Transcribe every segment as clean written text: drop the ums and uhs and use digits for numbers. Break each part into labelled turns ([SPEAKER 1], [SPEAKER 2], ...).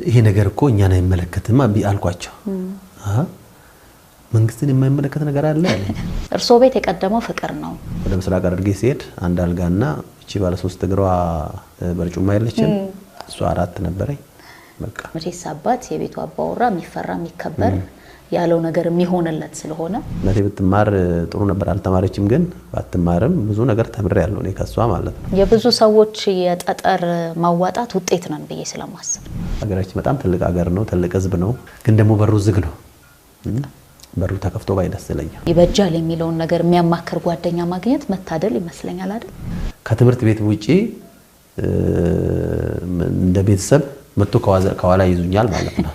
[SPEAKER 1] ይሄ ነገር እኮ እኛን አይመለከትም አልኳቸው። መንግስትን የማይመለከት ነገር አለ አለ።
[SPEAKER 2] እርስዎ ቤት የቀደመው ፍቅር ነው።
[SPEAKER 1] ወደ ምስራቅ ሐረርጌ ሲሄድ አንድ አልጋና እቺ ባለ ሶስት እግሯ በርጩማ የለችም፣ እሷ አራት ነበረኝ። በቃ
[SPEAKER 2] መቼስ አባት የቤቱ አባወራ የሚፈራ የሚከበር ያለው ነገር የሚሆንለት ስለሆነ
[SPEAKER 1] እናቴ ብትማር ጥሩ ነበር። አልተማረችም፣ ግን ባትማርም ብዙ ነገር ተምሬያለሁ እኔ ከሷ ማለት ነው።
[SPEAKER 2] የብዙ ሰዎች የጠጠር ማዋጣት ውጤት ነን ብዬ ስለማስብ
[SPEAKER 1] ሀገራችን በጣም ትልቅ ሀገር ነው፣ ትልቅ ህዝብ ነው። ግን ደግሞ በሩ ዝግ ነው። በሩ ተከፍቶ ባይ ደስ ይለኛል።
[SPEAKER 2] ይበጃል የሚለውን ነገር የሚያማክር ጓደኛ ማግኘት መታደል ይመስለኛል አይደል?
[SPEAKER 1] ከትምህርት ቤት ውጪ እንደ ቤተሰብ መጥቶ ከኋላ ይዙኛል ማለት ነው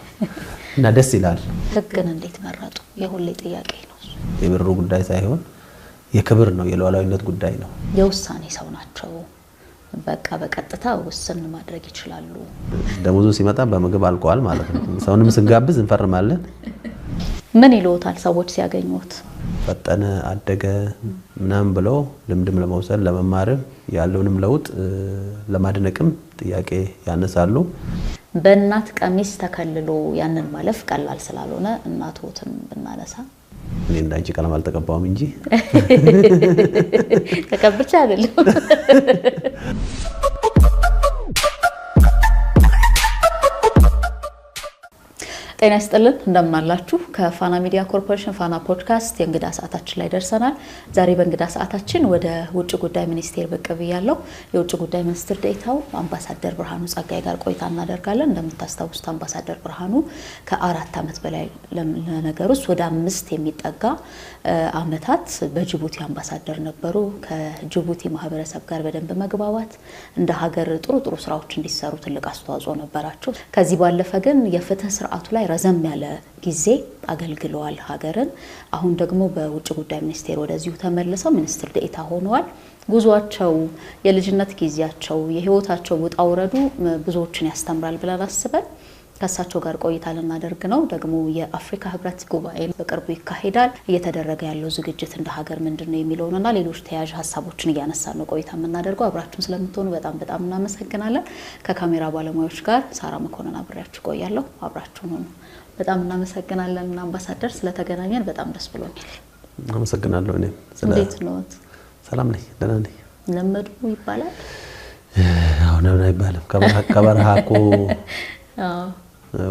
[SPEAKER 1] እና ደስ ይላል።
[SPEAKER 2] ህግን እንዴት መረጡ? የሁሌ ጥያቄ ነው።
[SPEAKER 1] የብሩ ጉዳይ ሳይሆን የክብር ነው፣ የሉዓላዊነት ጉዳይ ነው።
[SPEAKER 2] የውሳኔ ሰው ናቸው። በቃ በቀጥታ ውስን ማድረግ ይችላሉ።
[SPEAKER 1] ደሞዙ ሲመጣ በምግብ አልቀዋል ማለት ነው። ሰውንም ስንጋብዝ እንፈርማለን።
[SPEAKER 2] ምን ይልዎታል ሰዎች ሲያገኙት?
[SPEAKER 1] ፈጠነ፣ አደገ ምናምን ብለው ልምድም ለመውሰድ ለመማርም ያለውንም ለውጥ ለማድነቅም ጥያቄ ያነሳሉ።
[SPEAKER 2] በእናት ቀሚስ ተከልሎ ያንን ማለፍ ቀላል ስላልሆነ እናትዎትን ብናነሳ።
[SPEAKER 1] እኔ እንዳንቺ ቀለም አልተቀባውም እንጂ
[SPEAKER 2] ተቀብቼ አይደለም። ጤና ይስጥልን፣ እንደምን አላችሁ? ከፋና ሚዲያ ኮርፖሬሽን ፋና ፖድካስት የእንግዳ ሰዓታችን ላይ ደርሰናል። ዛሬ በእንግዳ ሰዓታችን ወደ ውጭ ጉዳይ ሚኒስቴር ብቅ ብያለሁ። የውጭ ጉዳይ ሚኒስትር ዴኤታው አምባሳደር ብርሃኑ ጸጋዬ ጋር ቆይታ እናደርጋለን። እንደምታስታውሱት አምባሳደር ብርሃኑ ከ4 ዓመት በላይ ለነገር ውስጥ ወደ 5 የሚጠጋ ዓመታት በጅቡቲ አምባሳደር ነበሩ። ከጅቡቲ ማህበረሰብ ጋር በደንብ መግባባት፣ እንደ ሀገር ጥሩ ጥሩ ስራዎች እንዲሰሩ ትልቅ አስተዋጽኦ ነበራቸው። ከዚህ ባለፈ ግን የፍትህ ስርዓቱ ላይ ረዘም ያለ ጊዜ አገልግለዋል ሀገርን። አሁን ደግሞ በውጭ ጉዳይ ሚኒስቴር ወደዚሁ ተመልሰው ሚኒስትር ዴኤታ ሆነዋል። ጉዟቸው፣ የልጅነት ጊዜያቸው፣ የህይወታቸው ውጣ ውረዱ ብዙዎችን ያስተምራል ብለን አስበን ከእሳቸው ጋር ቆይታ ልናደርግ ነው። ደግሞ የአፍሪካ ህብረት ጉባኤ በቅርቡ ይካሄዳል። እየተደረገ ያለው ዝግጅት እንደ ሀገር ምንድን ነው የሚለውንና ሌሎች ተያያዥ ሀሳቦችን እያነሳን ነው ቆይታ የምናደርገው። አብራችሁን ስለምትሆኑ በጣም በጣም እናመሰግናለን። ከካሜራ ባለሙያዎች ጋር ሳራ መኮንን አብሬያችሁ ቆያለሁ። አብራችሁን ሁኑ። በጣም እናመሰግናለን አምባሳደር፣ ስለተገናኘን በጣም ደስ ብሎኛል።
[SPEAKER 1] አመሰግናለሁ። እኔም
[SPEAKER 2] እንዴት ነዎት?
[SPEAKER 1] ሰላም ነኝ፣ ደህና ነኝ።
[SPEAKER 2] ለመዱ ይባላል?
[SPEAKER 1] አሁን አይባልም። ከበረሃ እኮ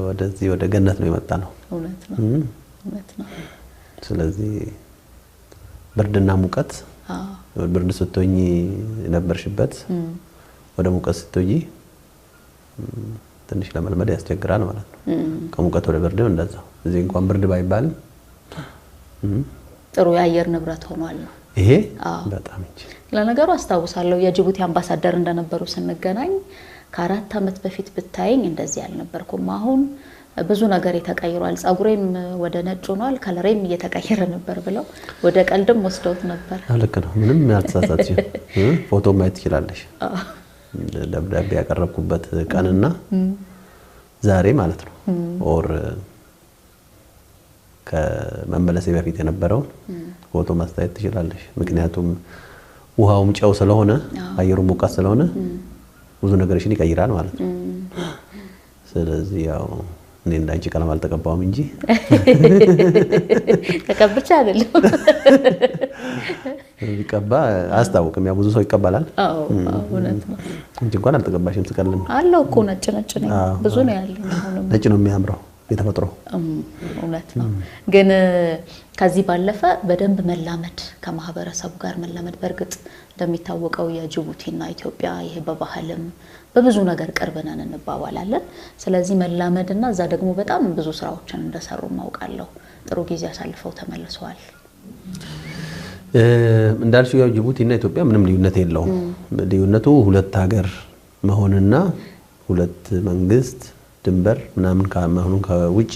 [SPEAKER 1] ወደዚህ ወደ ገነት ነው የመጣ ነው።
[SPEAKER 2] እውነት ነው፣ እውነት ነው።
[SPEAKER 1] ስለዚህ ብርድና ሙቀት፣ ብርድ ስትሆኚ የነበርሽበት ወደ ሙቀት ስትሆኚ ትንሽ ለመልመድ ያስቸግራል ማለት ነው። ከሙቀት ወደ ብርድ እንደዛው። እዚህ እንኳን ብርድ ባይባልም
[SPEAKER 2] ጥሩ የአየር ንብረት ሆኗል ነው
[SPEAKER 1] ይሄ በጣም እንጂ።
[SPEAKER 2] ለነገሩ አስታውሳለሁ የጅቡቲ አምባሳደር እንደነበሩ ስንገናኝ ከ4 ዓመት በፊት ብታይኝ እንደዚህ አልነበርኩም። አሁን ብዙ ነገር ተቀይሯል፣ ጸጉሬም ወደ ነጭ ሆኗል፣ ከለሬም እየተቀየረ ነበር ብለው ወደ ቀልድም ወስደውት ነበር።
[SPEAKER 1] ልክ ነው። ምንም ያልተሳሳትሽ ፎቶ ማየት ትችላለሽ። ደብዳቤ ያቀረብኩበት ቀንና ዛሬ ማለት ነው። or ከመመለሴ በፊት የነበረውን ፎቶ ማስተያየት ትችላለሽ። ምክንያቱም ውሃውም ጨው ስለሆነ አየሩ ሙቀት ስለሆነ ብዙ ነገርሽን ይቀይራል ማለት ነው። ስለዚህ ያው እኔ እንዳንቺ ቀለም አልተቀባውም እንጂ
[SPEAKER 2] ተቀብቼ አይደለም።
[SPEAKER 1] ቢቀባ አያስታውቅም። ያው ብዙ ሰው ይቀባላል።
[SPEAKER 2] አዎ እውነት ነው።
[SPEAKER 1] እንጂ እንኳን አልተቀባሽም። ስቀልም
[SPEAKER 2] አለው እኮ ነጭ ነጭ ነው፣ ብዙ ነው ያለው። አሁንም
[SPEAKER 1] ነጭ ነው የሚያምረው የተፈጥሮ።
[SPEAKER 2] እውነት ነው። ግን ከዚህ ባለፈ በደንብ መላመድ፣ ከማህበረሰቡ ጋር መላመድ። በእርግጥ እንደሚታወቀው የጅቡቲና ኢትዮጵያ ይሄ በባህልም በብዙ ነገር ቅርብ ነን እንባባላለን። ስለዚህ መላመድና እዛ ደግሞ በጣም ብዙ ስራዎችን እንደሰሩ ማውቃለሁ። ጥሩ ጊዜ አሳልፈው ተመልሰዋል።
[SPEAKER 1] እንዳልሽው ያው ጅቡቲና ኢትዮጵያ ምንም ልዩነት የለውም። ልዩነቱ ሁለት ሀገር መሆንና ሁለት መንግስት ድንበር ምናምን ከመሆኑ ከውጪ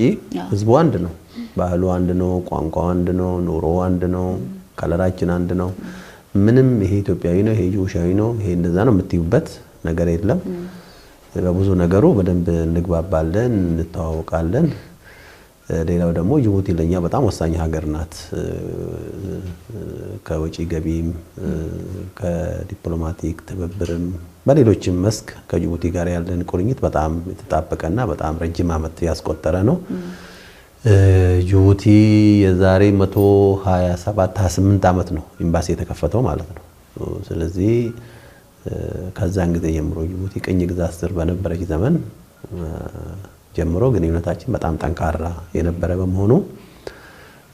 [SPEAKER 1] ህዝቡ አንድ ነው። ባህሉ አንድ ነው፣ ቋንቋው አንድ ነው፣ ኑሮ አንድ ነው፣ ከለራችን አንድ ነው። ምንም ይሄ ኢትዮጵያዊ ነው፣ ይሄ ጅቡቲያዊ ነው፣ ይሄ እንደዛ ነው የምትዩበት ነገር የለም። በብዙ ነገሩ በደንብ እንግባባለን፣ እንተዋወቃለን። ሌላው ደግሞ ጅቡቲ ለኛ በጣም ወሳኝ ሀገር ናት። ከወጪ ገቢም ከዲፕሎማቲክ ትብብርም በሌሎችም መስክ ከጅቡቲ ጋር ያለን ቁርኝት በጣም የተጣበቀና በጣም ረጅም ዓመት ያስቆጠረ ነው። ጅቡቲ የዛሬ 127 28 ዓመት ነው ኤምባሲ የተከፈተው ማለት ነው። ስለዚህ ከዛን ጊዜ ጀምሮ ጅቡቲ ቅኝ ግዛት ስር በነበረች ዘመን ጀምሮ ግንኙነታችን በጣም ጠንካራ የነበረ በመሆኑ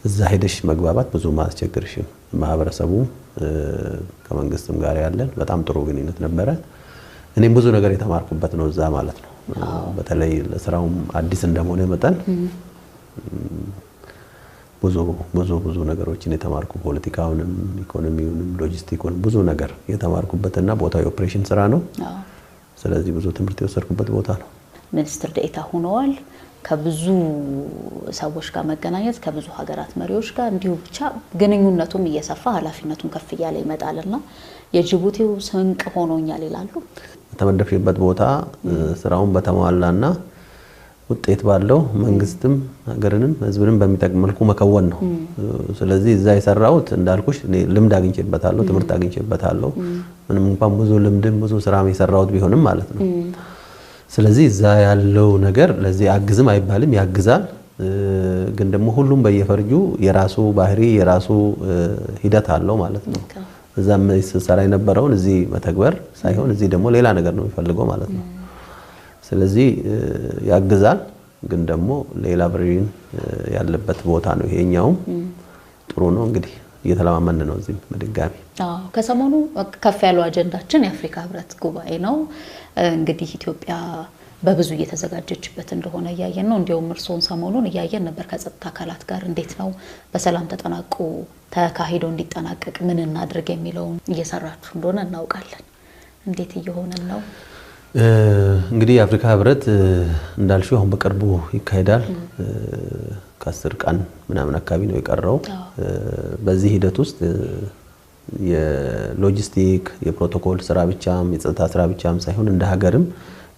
[SPEAKER 1] እዛ ሄደሽ መግባባት ብዙ አያስቸግርሽም። ማህበረሰቡ ከመንግስትም ጋር ያለን በጣም ጥሩ ግንኙነት ነበረ። እኔም ብዙ ነገር የተማርኩበት ነው እዛ ማለት ነው። በተለይ ለስራውም አዲስ እንደመሆነ መጠን ብዙ ብዙ ብዙ ነገሮችን የተማርኩ ፖለቲካውንም፣ ኢኮኖሚውንም፣ ሎጂስቲኩንም ብዙ ነገር የተማርኩበትና ቦታው የኦፕሬሽን ስራ ነው። ስለዚህ ብዙ ትምህርት የወሰድኩበት ቦታ ነው።
[SPEAKER 2] ሚኒስትር ዴኤታ ሆነዋል። ከብዙ ሰዎች ጋር መገናኘት ከብዙ ሀገራት መሪዎች ጋር እንዲሁ ብቻ ግንኙነቱም እየሰፋ ኃላፊነቱም ከፍ እያለ ይመጣልና የጅቡቲው ስንቅ ሆኖኛል ይላሉ።
[SPEAKER 1] በተመደብሽበት ቦታ ስራውን በተሟላና ውጤት ባለው መንግስትም ሀገርንም ህዝብንም በሚጠቅም መልኩ መከወን ነው። ስለዚህ እዛ የሰራሁት እንዳልኩሽ እኔ ልምድ አግኝቼበታለሁ፣ ትምህርት አግኝቼበታለሁ። ምንም እንኳን ብዙ ልምድም ብዙ ስራም የሰራሁት ቢሆንም ማለት ነው። ስለዚህ እዛ ያለው ነገር ለዚህ አግዝም አይባልም፣ ያግዛል። ግን ደግሞ ሁሉም በየፈርጁ የራሱ ባህሪ የራሱ ሂደት አለው ማለት ነው። እዛም ስሰራ የነበረውን እዚህ መተግበር ሳይሆን እዚህ ደግሞ ሌላ ነገር ነው የሚፈልገው ማለት ነው። ስለዚህ ያግዛል፣ ግን ደግሞ ሌላ version ያለበት ቦታ ነው። ይሄኛውም ጥሩ ነው። እንግዲህ እየተለማመን ነው እዚህም በድጋሚ።
[SPEAKER 2] አዎ፣ ከሰሞኑ ከፍ ያለው አጀንዳችን የአፍሪካ ህብረት ጉባኤ ነው። እንግዲህ ኢትዮጵያ በብዙ እየተዘጋጀችበት እንደሆነ እያየን ነው። እንዲሁም እርስዎን ሰሞኑን እያየን ነበር ከጸጥታ አካላት ጋር እንዴት ነው በሰላም ተጠናቆ ተካሂዶ እንዲጠናቀቅ ምን እናድርግ የሚለውን እየሰራችሁ እንደሆነ እናውቃለን። እንዴት እየሆነ ነው?
[SPEAKER 1] እንግዲህ የአፍሪካ ህብረት እንዳልሽው አሁን በቅርቡ ይካሄዳል። ከ10 ቀን ምናምን አካባቢ ነው የቀረው። በዚህ ሂደት ውስጥ የሎጂስቲክ የፕሮቶኮል ስራ ብቻም የጸጥታ ስራ ብቻም ሳይሆን እንደ ሀገርም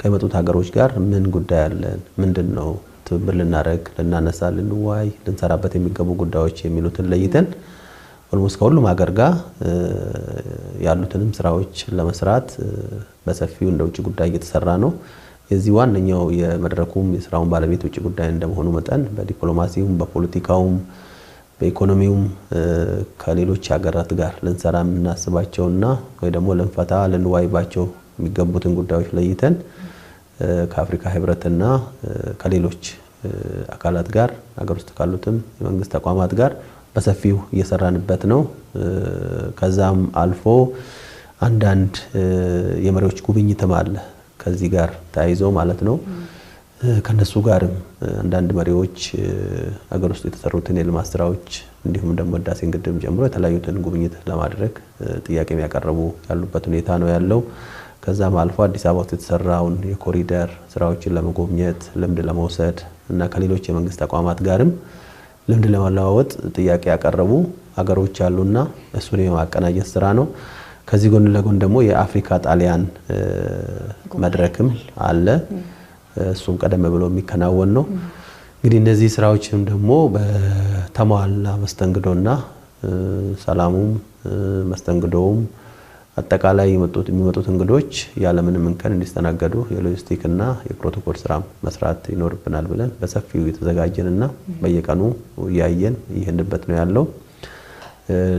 [SPEAKER 1] ከመጡት ሀገሮች ጋር ምን ጉዳይ አለን፣ ምንድን ነው ትብብር ልናደርግ፣ ልናነሳ፣ ልንዋይ፣ ልንሰራበት የሚገቡ ጉዳዮች የሚሉትን ለይተን almost ከሁሉም ሀገር ጋር ያሉትንም ስራዎች ለመስራት በሰፊው እንደ ውጭ ጉዳይ እየተሰራ ነው። የዚህ ዋነኛው የመድረኩም የስራውን ባለቤት ውጭ ጉዳይ እንደመሆኑ መጠን በዲፕሎማሲውም፣ በፖለቲካውም፣ በኢኮኖሚውም ከሌሎች ሀገራት ጋር ልንሰራ የምናስባቸውና ወይ ደግሞ ልንፈታ ልንዋይባቸው የሚገቡትን ጉዳዮች ለይተን ከአፍሪካ ህብረትና ከሌሎች አካላት ጋር ሀገር ውስጥ ካሉትም የመንግስት ተቋማት ጋር በሰፊው እየሰራንበት ነው። ከዛም አልፎ አንዳንድ የመሪዎች ጉብኝትም አለ ከዚህ ጋር ተያይዞ ማለት ነው። ከነሱ ጋርም አንዳንድ መሪዎች ሀገር ውስጥ የተሰሩትን የልማት ስራዎች እንዲሁም ደግሞ ህዳሴን ግድብ ጨምሮ የተለያዩትን ጉብኝት ለማድረግ ጥያቄ የሚያቀርቡ ያሉበት ሁኔታ ነው ያለው። ከዛም አልፎ አዲስ አበባ ውስጥ የተሰራውን የኮሪደር ስራዎችን ለመጎብኘት ልምድ ለመውሰድ እና ከሌሎች የመንግስት ተቋማት ጋርም ልምድ ለመለዋወጥ ጥያቄ ያቀረቡ ሀገሮች አሉና እሱን የማቀናጀት ስራ ነው። ከዚህ ጎን ለጎን ደግሞ የአፍሪካ ጣሊያን መድረክም አለ። እሱም ቀደም ብሎ የሚከናወን ነው። እንግዲህ እነዚህ ስራዎችም ደግሞ በተሟላ መስተንግዶና ሰላሙም መስተንግዶውም አጠቃላይ የሚመጡት እንግዶች ያለምንም እንከን እንዲስተናገዱ የሎጂስቲክ እና የፕሮቶኮል ስራ መስራት ይኖርብናል ብለን በሰፊው የተዘጋጀንና በየቀኑ እያየን እየሄድንበት ነው ያለው።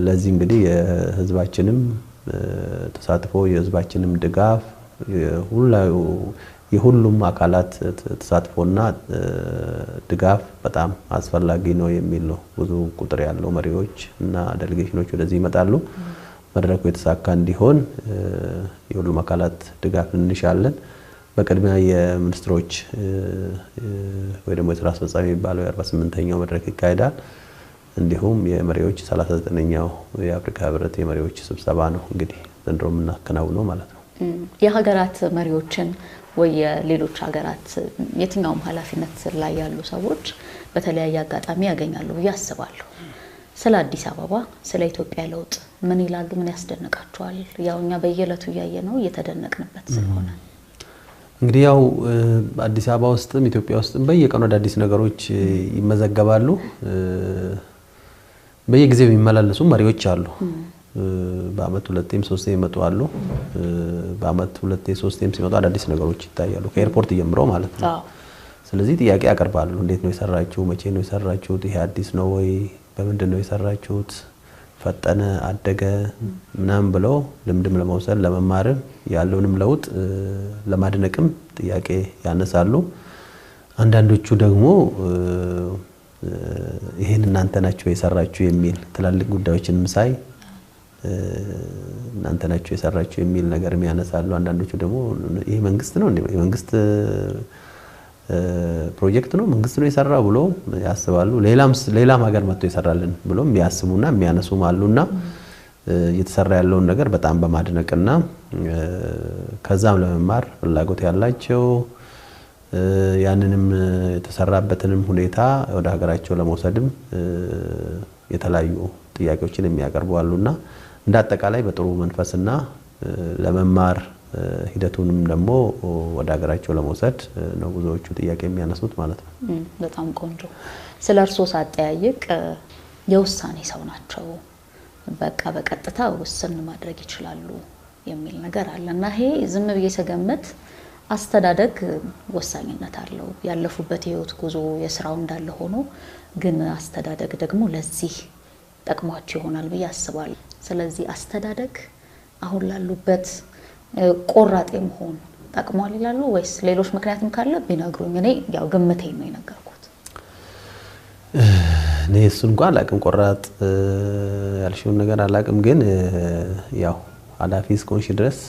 [SPEAKER 1] ለዚህ እንግዲህ የህዝባችንም ተሳትፎ የህዝባችንም ድጋፍ የሁሉም አካላት ተሳትፎና ድጋፍ በጣም አስፈላጊ ነው የሚል ነው። ብዙ ቁጥር ያለው መሪዎች እና ዴሌጌሽኖች ወደዚህ ይመጣሉ። መድረኩ የተሳካ እንዲሆን የሁሉም አካላት ድጋፍ እንሻለን። በቅድሚያ የሚኒስትሮች ወይ ደግሞ የስራ አስፈጻሚ የሚባለው የ48ኛው መድረክ ይካሄዳል። እንዲሁም የመሪዎች 39ኛው የአፍሪካ ህብረት የመሪዎች ስብሰባ ነው እንግዲህ ዘንድሮ የምናከናውነው ማለት ነው።
[SPEAKER 2] የሀገራት መሪዎችን ወይ የሌሎች ሀገራት የትኛውም ኃላፊነት ላይ ያሉ ሰዎች በተለያየ አጋጣሚ ያገኛሉ ብዬ አስባለሁ። ስለ አዲስ አበባ ስለ ኢትዮጵያ ለውጥ ምን ይላሉ? ምን ያስደንቃቸዋል? ያው እኛ በየዕለቱ እያየ ነው እየተደነቅንበት ስለሆነ።
[SPEAKER 1] እንግዲህ ያው አዲስ አበባ ውስጥም ኢትዮጵያ ውስጥም በየቀኑ አዳዲስ ነገሮች ይመዘገባሉ። በየጊዜው የሚመላለሱ መሪዎች አሉ። በአመት ሁለቴም ሶስቴም ይመጡ አሉ። በአመት ሁለቴ ሶስቴም ሲመጡ አዳዲስ ነገሮች ይታያሉ፣ ከኤርፖርት ጀምሮ ማለት ነው። ስለዚህ ጥያቄ ያቀርባሉ። እንዴት ነው የሰራችሁ? መቼ ነው የሰራችሁት? ይሄ አዲስ ነው ወይ? በምንድን ነው የሰራችሁት? ፈጠነ፣ አደገ ምናምን ብለው ልምድም ለመውሰድ ለመማርም ያለውንም ለውጥ ለማድነቅም ጥያቄ ያነሳሉ። አንዳንዶቹ ደግሞ ይሄን እናንተ ናችሁ የሰራችሁ የሚል ትላልቅ ጉዳዮችንም ሳይ እናንተ ናችሁ የሰራችሁ የሚል ነገርም ያነሳሉ። አንዳንዶቹ ደግሞ ይሄ መንግስት ነው እንዴ፣ የመንግስት ፕሮጀክት ነው፣ መንግስት ነው የሰራው ብሎ ያስባሉ። ሌላም ሀገር መጥቶ ይሰራልን ብሎ የሚያስቡና የሚያነሱም አሉና እየተሰራ ያለውን ነገር በጣም በማድነቅና ከዛም ለመማር ፍላጎት ያላቸው ያንንም የተሰራበትንም ሁኔታ ወደ ሀገራቸው ለመውሰድም የተለያዩ ጥያቄዎችን የሚያቀርቡ አሉና እንደ አጠቃላይ በጥሩ መንፈስና ለመማር ሂደቱንም ደግሞ ወደ ሀገራቸው ለመውሰድ ነው ብዙዎቹ ጥያቄ የሚያነሱት ማለት ነው።
[SPEAKER 2] በጣም ቆንጆ። ስለ እርስዎ ሳጠያይቅ የውሳኔ ሰው ናቸው፣ በቃ በቀጥታ ውስን ማድረግ ይችላሉ የሚል ነገር አለ እና ይሄ ዝም ብዬ ስገምት አስተዳደግ ወሳኝነት አለው። ያለፉበት የህይወት ጉዞ የስራው እንዳለ ሆኖ ግን አስተዳደግ ደግሞ ለዚህ ጠቅሟቸው ይሆናል ብዬ አስባለሁ። ስለዚህ አስተዳደግ አሁን ላሉበት ቆራጥ መሆን ጠቅሟል ይላሉ ወይስ ሌሎች ምክንያትም ካለ ቢነግሩኝ። እኔ ያው ግምቴን ነው የነገርኩት።
[SPEAKER 1] እኔ እሱን እንኳን አላቅም፣ ቆራጥ ያልሽውን ነገር አላቅም። ግን ያው ኃላፊ እስከሆንሽ ድረስ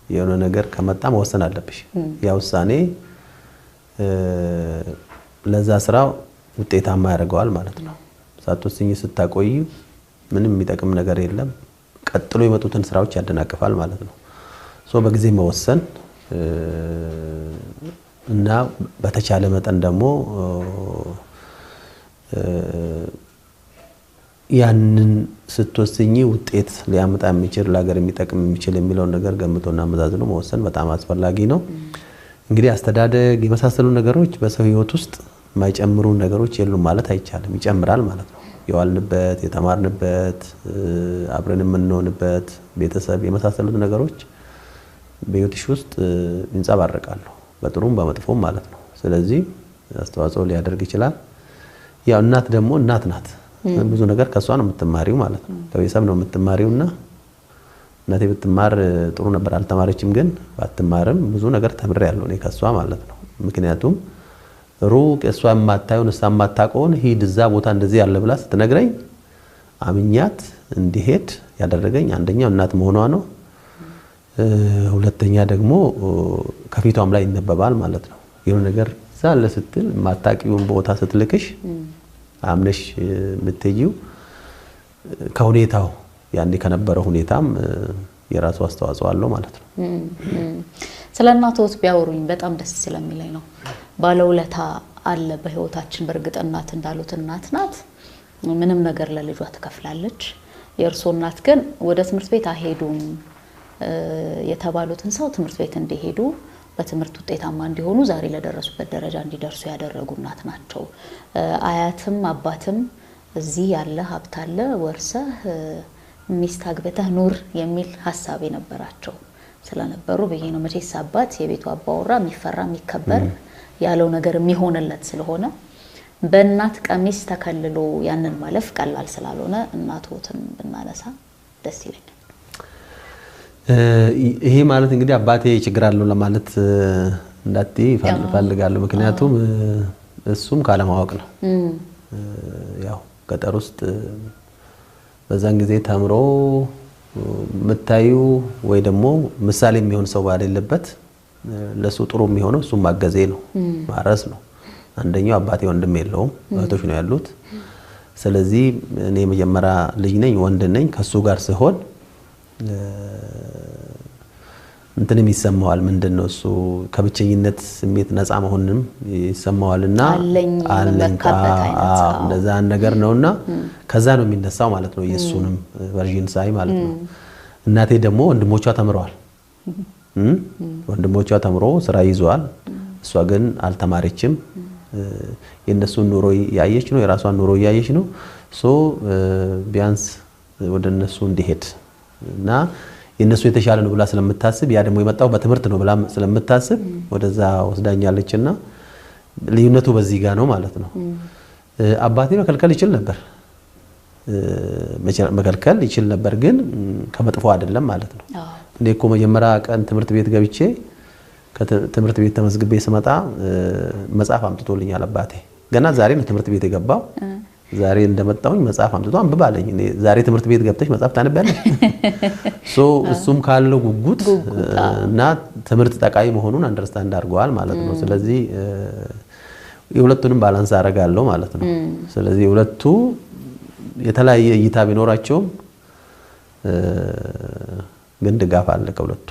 [SPEAKER 1] የሆነ ነገር ከመጣ መወሰን አለብሽ። ያ ውሳኔ ለዛ ስራ ውጤታማ ያደርገዋል ማለት ነው። ሳትወስኝ ስታቆይ ምንም የሚጠቅም ነገር የለም። ቀጥሎ የመጡትን ስራዎች ያደናቅፋል ማለት ነው። So በጊዜ መወሰን እና በተቻለ መጠን ደግሞ ያንን ስትወስኝ ውጤት ሊያመጣ የሚችል፣ ለሀገር የሚጠቅም የሚችል የሚለውን ነገር ገምቶና አመዛዝኖ መወሰን በጣም አስፈላጊ ነው። እንግዲህ አስተዳደግ የመሳሰሉ ነገሮች በሰው ሕይወት ውስጥ የማይጨምሩ ነገሮች የሉም ማለት አይቻልም። ይጨምራል ማለት ነው። የዋልንበት፣ የተማርንበት፣ አብረን የምንሆንበት ቤተሰብ የመሳሰሉት ነገሮች በሕይወትሽ ውስጥ ይንጸባረቃሉ፣ በጥሩም በመጥፎም ማለት ነው። ስለዚህ አስተዋጽኦ ሊያደርግ ይችላል። ያው እናት ደግሞ እናት ናት። ብዙ ነገር ከእሷ ነው የምትማሪው ማለት ነው። ከቤተሰብ ነው የምትማሪው እና እናቴ ብትማር ጥሩ ነበር፣ አልተማረችም። ግን ባትማርም ብዙ ነገር ተምሬያለሁ እኔ ከእሷ ማለት ነው። ምክንያቱም ሩቅ እሷ የማታየውን እሷ የማታውቀውን ሂድ እዛ ቦታ እንደዚህ ያለ ብላ ስትነግረኝ አምኛት እንዲሄድ ያደረገኝ አንደኛው እናት መሆኗ ነው። ሁለተኛ ደግሞ ከፊቷም ላይ ይነበባል ማለት ነው። የሆነ ነገር እዛ አለ ስትል የማታውቂውን ቦታ ስትልክሽ አምነሽ የምትሄጂው ከሁኔታው ያኔ ከነበረው ሁኔታም የራሱ አስተዋጽኦ አለው ማለት ነው።
[SPEAKER 2] ስለ እናትዎት ቢያወሩኝ በጣም ደስ ስለሚለኝ ነው። ባለውለታ አለ በህይወታችን። በእርግጥ እናት እንዳሉት እናት ናት፣ ምንም ነገር ለልጇ ትከፍላለች። የእርስዎ እናት ግን ወደ ትምህርት ቤት አይሄዱም የተባሉትን ሰው ትምህርት ቤት እንዲሄዱ፣ በትምህርት ውጤታማ እንዲሆኑ፣ ዛሬ ለደረሱበት ደረጃ እንዲደርሱ ያደረጉ እናት ናቸው። አያትም አባትም እዚህ ያለ ሀብት አለ ወርሰህ ሚስት አግብተህ ኑር የሚል ሀሳብ የነበራቸው ስለነበሩ ብዬ ነው። መቼስ አባት የቤቱ አባወራ የሚፈራ የሚከበር ያለው ነገር የሚሆንለት ስለሆነ በእናት ቀሚስ ተከልሎ ያንን ማለፍ ቀላል ስላልሆነ እናትዎትን ብናነሳ ደስ ይለኛል።
[SPEAKER 1] ይሄ ማለት እንግዲህ አባቴ ችግር አለው ለማለት እንዳትዪ እፈልጋለሁ። ምክንያቱም እሱም ካለማወቅ ነው። ያው ገጠር ውስጥ በዛን ጊዜ ተምሮ የምታዩ ወይ ደግሞ ምሳሌ የሚሆን ሰው ባሌለበት ለሱ ጥሩ የሚሆነው እሱም ማገዜ ነው፣ ማረስ ነው። አንደኛው አባቴ ወንድም የለውም፣ እህቶች ነው ያሉት። ስለዚህ እኔ የመጀመሪያ ልጅ ነኝ፣ ወንድ ነኝ። ከሱ ጋር ስሆን እንትንም ይሰማዋል። ምንድን ነው እሱ ከብቸኝነት ስሜት ነፃ መሆንንም ይሰማዋልና
[SPEAKER 2] አለኝ
[SPEAKER 1] እንደዛ ነገር ነውና ከዛ ነው የሚነሳው ማለት ነው። የእሱንም version ሳይ ማለት ነው። እናቴ ደግሞ ወንድሞቿ ተምረዋል። ወንድሞቿ ተምሮ ስራ ይዘዋል። እሷ ግን አልተማረችም። የእነሱን ኑሮ እያየች ነው፣ የራሷን ኑሮ እያየች ነው። So ቢያንስ ወደ እነሱ እንዲሄድ እና የእነሱ የተሻለ ነው ብላ ስለምታስብ፣ ያ ደግሞ የመጣው በትምህርት ነው ብላ ስለምታስብ ወደዛ ወስዳኛለች እና ልዩነቱ በዚህ ጋር ነው ማለት ነው። አባቴ መከልከል ይችል ነበር፣ መከልከል ይችል ነበር፣ ግን ከመጥፎ አይደለም ማለት ነው። እኔ እኮ መጀመሪያ ቀን ትምህርት ቤት ገብቼ፣ ከትምህርት ቤት ተመዝግቤ ስመጣ መጽሐፍ አምጥቶልኛል አባቴ። ገና ዛሬ ነው ትምህርት ቤት የገባው። ዛሬ እንደመጣሁኝ መጽሐፍ አምጥቶ አንብብ አለኝ። እኔ ዛሬ ትምህርት ቤት ገብተሽ መጽሐፍ ታነቢያለሽ? So እሱም ካለው ጉጉት እና ትምህርት ጠቃሚ መሆኑን understand አድርገዋል ማለት ነው። ስለዚህ የሁለቱንም balance አደርጋለሁ ማለት ነው። ስለዚህ የሁለቱ የተለያየ እይታ ቢኖራቸውም ግን ድጋፍ አለ ከሁለቱ።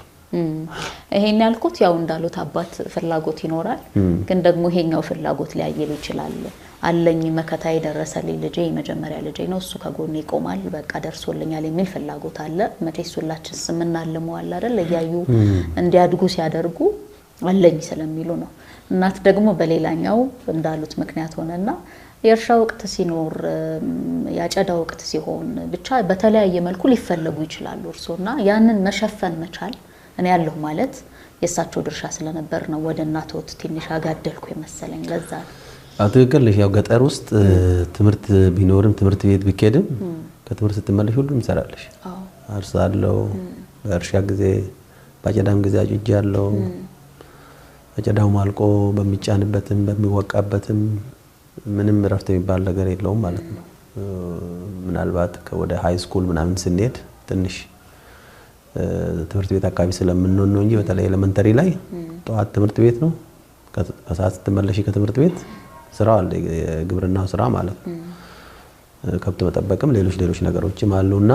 [SPEAKER 2] ይሄን ያልኩት ያው እንዳሉት አባት ፍላጎት ይኖራል፣ ግን ደግሞ ይሄኛው ፍላጎት ሊያየል ይችላል። አለኝ መከታ የደረሰልኝ ልጄ የመጀመሪያ ልጄ ነው፣ እሱ ከጎኔ ይቆማል፣ በቃ ደርሶልኛል የሚል ፍላጎት አለ። መቼስ ሁላችን ስምናልመው አለ አይደል? እያዩ እንዲያድጉ ሲያደርጉ አለኝ ስለሚሉ ነው። እናት ደግሞ በሌላኛው እንዳሉት ምክንያት ሆነና የእርሻ ወቅት ሲኖር፣ የአጨዳ ወቅት ሲሆን ብቻ በተለያየ መልኩ ሊፈለጉ ይችላሉ እርስዎና ያንን መሸፈን መቻል፣ እኔ ያለሁ ማለት የእሳቸው ድርሻ ስለነበር ነው ወደ እናትዎት ትንሽ አጋደልኩ የመሰለኝ፣ ለዛ ነው።
[SPEAKER 1] ትክክል ነሽ። ያው ገጠር ውስጥ ትምህርት ቢኖርም፣ ትምህርት ቤት ቢኬድም ከትምህርት ስትመለሽ ሁሉም ትሰራለሽ። አርሳለሁ፣ በእርሻ ጊዜ በአጨዳም ጊዜ አጭጃለሁ። አጨዳውም አልቆ በሚጫንበትም በሚወቃበትም ምንም እረፍት የሚባል ነገር የለውም ማለት ነው። ምናልባት ወደ high school ምናምን ስንሄድ ትንሽ ትምህርት ቤት አካባቢ ስለምንሆን ነው እንጂ በተለይ elementary ላይ ጠዋት ትምህርት ቤት ነው። ከሰዓት ስትመለሺ ከትምህርት ቤት ስራው አለ፣ የግብርናው ስራ ማለት ነው። ከብት መጠበቅም ሌሎች ሌሎች ነገሮችም አሉና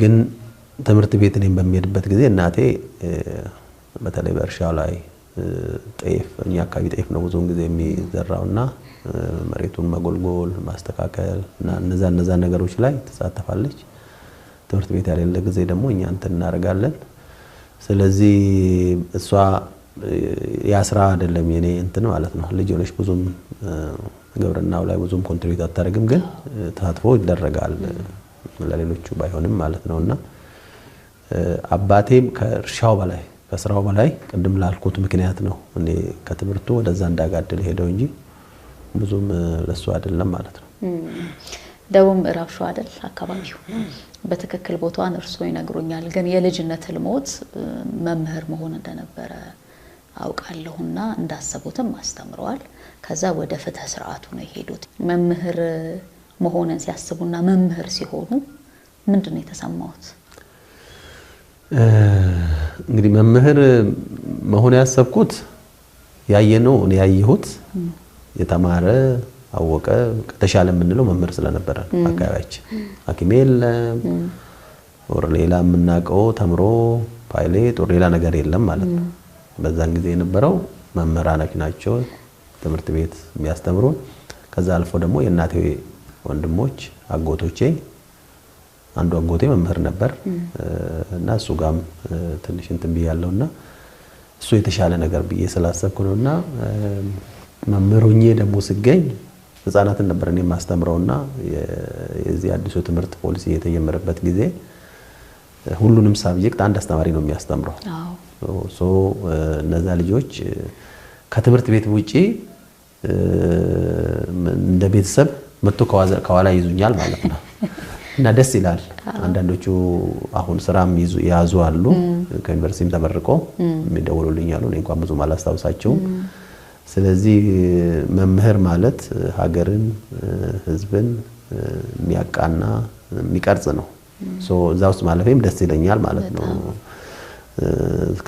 [SPEAKER 1] ግን ትምህርት ቤት እኔም በሚሄድበት ጊዜ እናቴ በተለይ በእርሻው ላይ፣ ጤፍ፣ እኛ አካባቢ ጤፍ ነው ብዙውን ጊዜ የሚዘራውና መሬቱን መጎልጎል፣ ማስተካከል እና እነዛ እነዛ ነገሮች ላይ ትሳተፋለች። ትምህርት ቤት ያሌለ ጊዜ ደግሞ እኛ እንትን እናደርጋለን። ስለዚህ እሷ ያ ስራ አይደለም የኔ እንትን ማለት ነው። ልጅ ሆነሽ ብዙም ግብርናው ላይ ብዙም contribute አታደርግም፣ ግን ተሳትፎ ይደረጋል ለሌሎቹ ባይሆንም ማለት ነው። እና አባቴም ከእርሻው በላይ፣ ከስራው በላይ ቅድም ላልኩት ምክንያት ነው እኔ ከትምህርቱ ወደዛ እንዳጋድል ሄደው እንጂ ብዙም ለሱ አይደለም ማለት ነው።
[SPEAKER 2] ደቡብ ምዕራብ ሸዋ አይደል አካባቢው? በትክክል ቦታዋን እርስዎ ይነግሩኛል። ግን የልጅነት ህልሞት መምህር መሆን እንደነበረ አውቃለሁና እንዳሰቡትም አስተምረዋል። ከዛ ወደ ፍትህ ስርዓቱ ነው የሄዱት። መምህር መሆንን ሲያስቡና መምህር ሲሆኑ ምንድን ነው የተሰማዎት?
[SPEAKER 1] እንግዲህ መምህር መሆን ያሰብኩት ያየነው፣ እኔ ያየሁት የተማረ፣ አወቀ፣ ተሻለ የምንለው መምህር ስለነበረ ነው። አካባቢያችን ሐኪም የለም or ሌላ የምናውቀው ተምሮ pilot or ሌላ ነገር የለም ማለት ነው። በዛን ጊዜ የነበረው መምህራኖች ናቸው ትምህርት ቤት የሚያስተምሩን። ከዛ አልፎ ደግሞ የእናቴ ወንድሞች፣ አጎቶቼ፣ አንዱ አጎቴ መምህር ነበር እና እሱ ጋም ትንሽ እንትን ብያለሁ እና እሱ የተሻለ ነገር ብዬ ስላሰብኩ ነው። እና መምህር ሆኜ ደግሞ ስገኝ ህጻናትን ነበር እኔ የማስተምረውና የዚህ አዲሱ ትምህርት ፖሊሲ የተጀመረበት ጊዜ ሁሉንም subject አንድ አስተማሪ ነው የሚያስተምረው። So እነዛ ልጆች ከትምህርት ቤት ውጪ እንደ ቤተሰብ መጥቶ ከኋላ ይዙኛል ማለት ነው እና ደስ ይላል። አንዳንዶቹ አሁን ስራም የያዙ አሉ፣ ከዩኒቨርሲቲም ተመርቆ የሚደውሉልኝ አሉ። እኔ እንኳን ብዙም አላስታውሳቸውም። ስለዚህ መምህር ማለት ሀገርን፣ ህዝብን የሚያቃና፣ የሚቀርጽ ነው። እዛ ውስጥ ማለፌም ደስ ይለኛል ማለት ነው።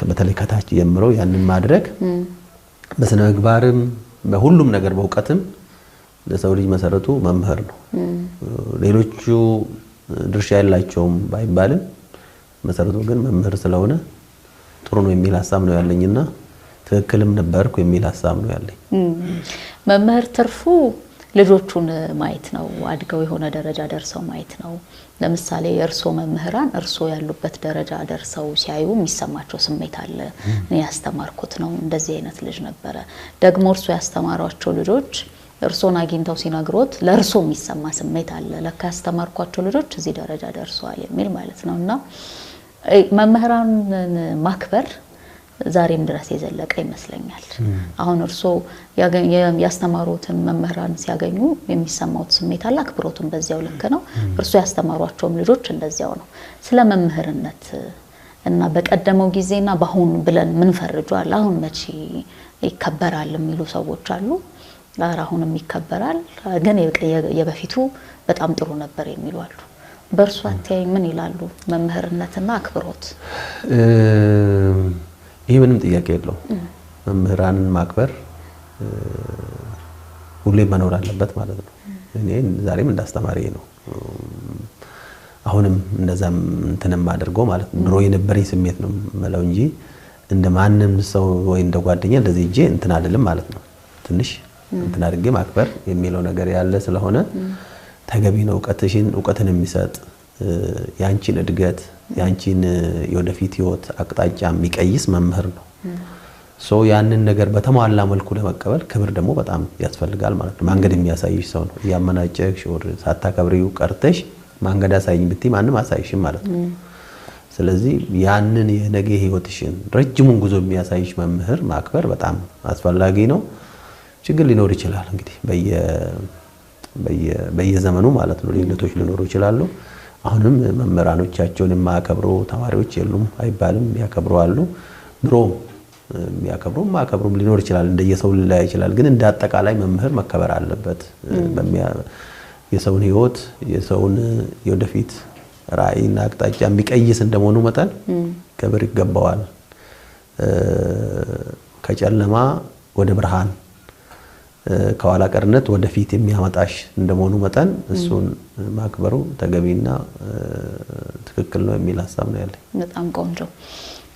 [SPEAKER 1] በተለይ ከታች ጀምሮ ያንን ማድረግ በስነ ምግባርም፣ በሁሉም ነገር፣ በእውቀትም ለሰው ልጅ መሰረቱ መምህር ነው። ሌሎቹ ድርሻ የላቸውም ባይባልም መሰረቱ ግን መምህር ስለሆነ ጥሩ ነው የሚል ሀሳብ ነው ያለኝና ትክክልም ነበርኩ የሚል ሀሳብ ነው ያለኝ።
[SPEAKER 2] መምህር ትርፉ ልጆቹን ማየት ነው፣ አድገው የሆነ ደረጃ ደርሰው ማየት ነው። ለምሳሌ የእርሶ መምህራን እርሶ ያሉበት ደረጃ ደርሰው ሲያዩ የሚሰማቸው ስሜት አለ። እኔ ያስተማርኩት ነው፣ እንደዚህ አይነት ልጅ ነበረ። ደግሞ እርሶ ያስተማሯቸው ልጆች እርሶን አግኝተው ሲነግሮት ለእርሶ የሚሰማ ስሜት አለ። ለካ ያስተማርኳቸው ልጆች እዚህ ደረጃ ደርሰዋል የሚል ማለት ነው። እና መምህራንን ማክበር ዛሬም ድረስ የዘለቀ ይመስለኛል። አሁን እርሶ ያስተማሩትን መምህራን ሲያገኙ የሚሰማውት ስሜት አለ፣ አክብሮቱን በዚያው ልክ ነው። እርሶ ያስተማሯቸውም ልጆች እንደዚያው ነው። ስለ መምህርነት እና በቀደመው ጊዜና በአሁን ብለን ምን ፈርጇል? አሁን መቼ ይከበራል የሚሉ ሰዎች አሉ። ኧረ አሁንም ይከበራል፣ ግን የበፊቱ በጣም ጥሩ ነበር የሚሉ አሉ። በእርሱ አተያይ ምን ይላሉ? መምህርነትና አክብሮት።
[SPEAKER 1] ይህ ምንም ጥያቄ የለው። መምህራንን ማክበር ሁሌም መኖር አለበት ማለት ነው። እኔ ዛሬም እንዳስተማሪ ነው። አሁንም እንደዛም እንትንም አድርጎ ማለት ነው። ድሮ የነበረኝ ስሜት ነው የምለው እንጂ እንደ ማንም ሰው ወይ እንደ ጓደኛ እንደዚህ እጄ እንትን አይደለም ማለት ነው። ትንሽ እንትን አድርጌ ማክበር የሚለው ነገር ያለ ስለሆነ ተገቢ ነው። እውቀትን የሚሰጥ ያንቺን እድገት ያንቺን የወደፊት ህይወት አቅጣጫ የሚቀይስ መምህር ነው። So ያንን ነገር በተሟላ መልኩ ለመቀበል ክብር ደግሞ በጣም ያስፈልጋል ማለት ነው። መንገድ የሚያሳይሽ ሰው ነው። እያመናጨቅሽ or ሳታከብሪው ቀርተሽ መንገድ አሳይኝ ብትይ ማንም አሳይሽም ማለት ነው። ስለዚህ ያንን የነገ ህይወትሽን ረጅሙን ጉዞ የሚያሳይሽ መምህር ማክበር በጣም አስፈላጊ ነው። ችግር ሊኖር ይችላል እንግዲህ በየዘመኑ ማለት ነው። ልዩነቶች ሊኖሩ ይችላሉ። አሁንም መምህራኖቻቸውን የማያከብሩ ተማሪዎች የሉም አይባልም፣ የሚያከብሩ አሉ። ድሮም የሚያከብሩ የማያከብሩም ሊኖር ይችላል፣ እንደየሰው ሊለያይ ይችላል። ግን እንደ አጠቃላይ መምህር መከበር አለበት። የሰውን ህይወት የሰውን የወደፊት ራዕይና አቅጣጫ የሚቀይስ እንደመሆኑ መጠን ክብር ይገባዋል። ከጨለማ ወደ ብርሃን ከኋላ ቀርነት ወደፊት የሚያመጣሽ እንደመሆኑ መጠን እሱን ማክበሩ ተገቢና ትክክል ነው የሚል ሀሳብ ነው ያለኝ።
[SPEAKER 2] በጣም ቆንጆ።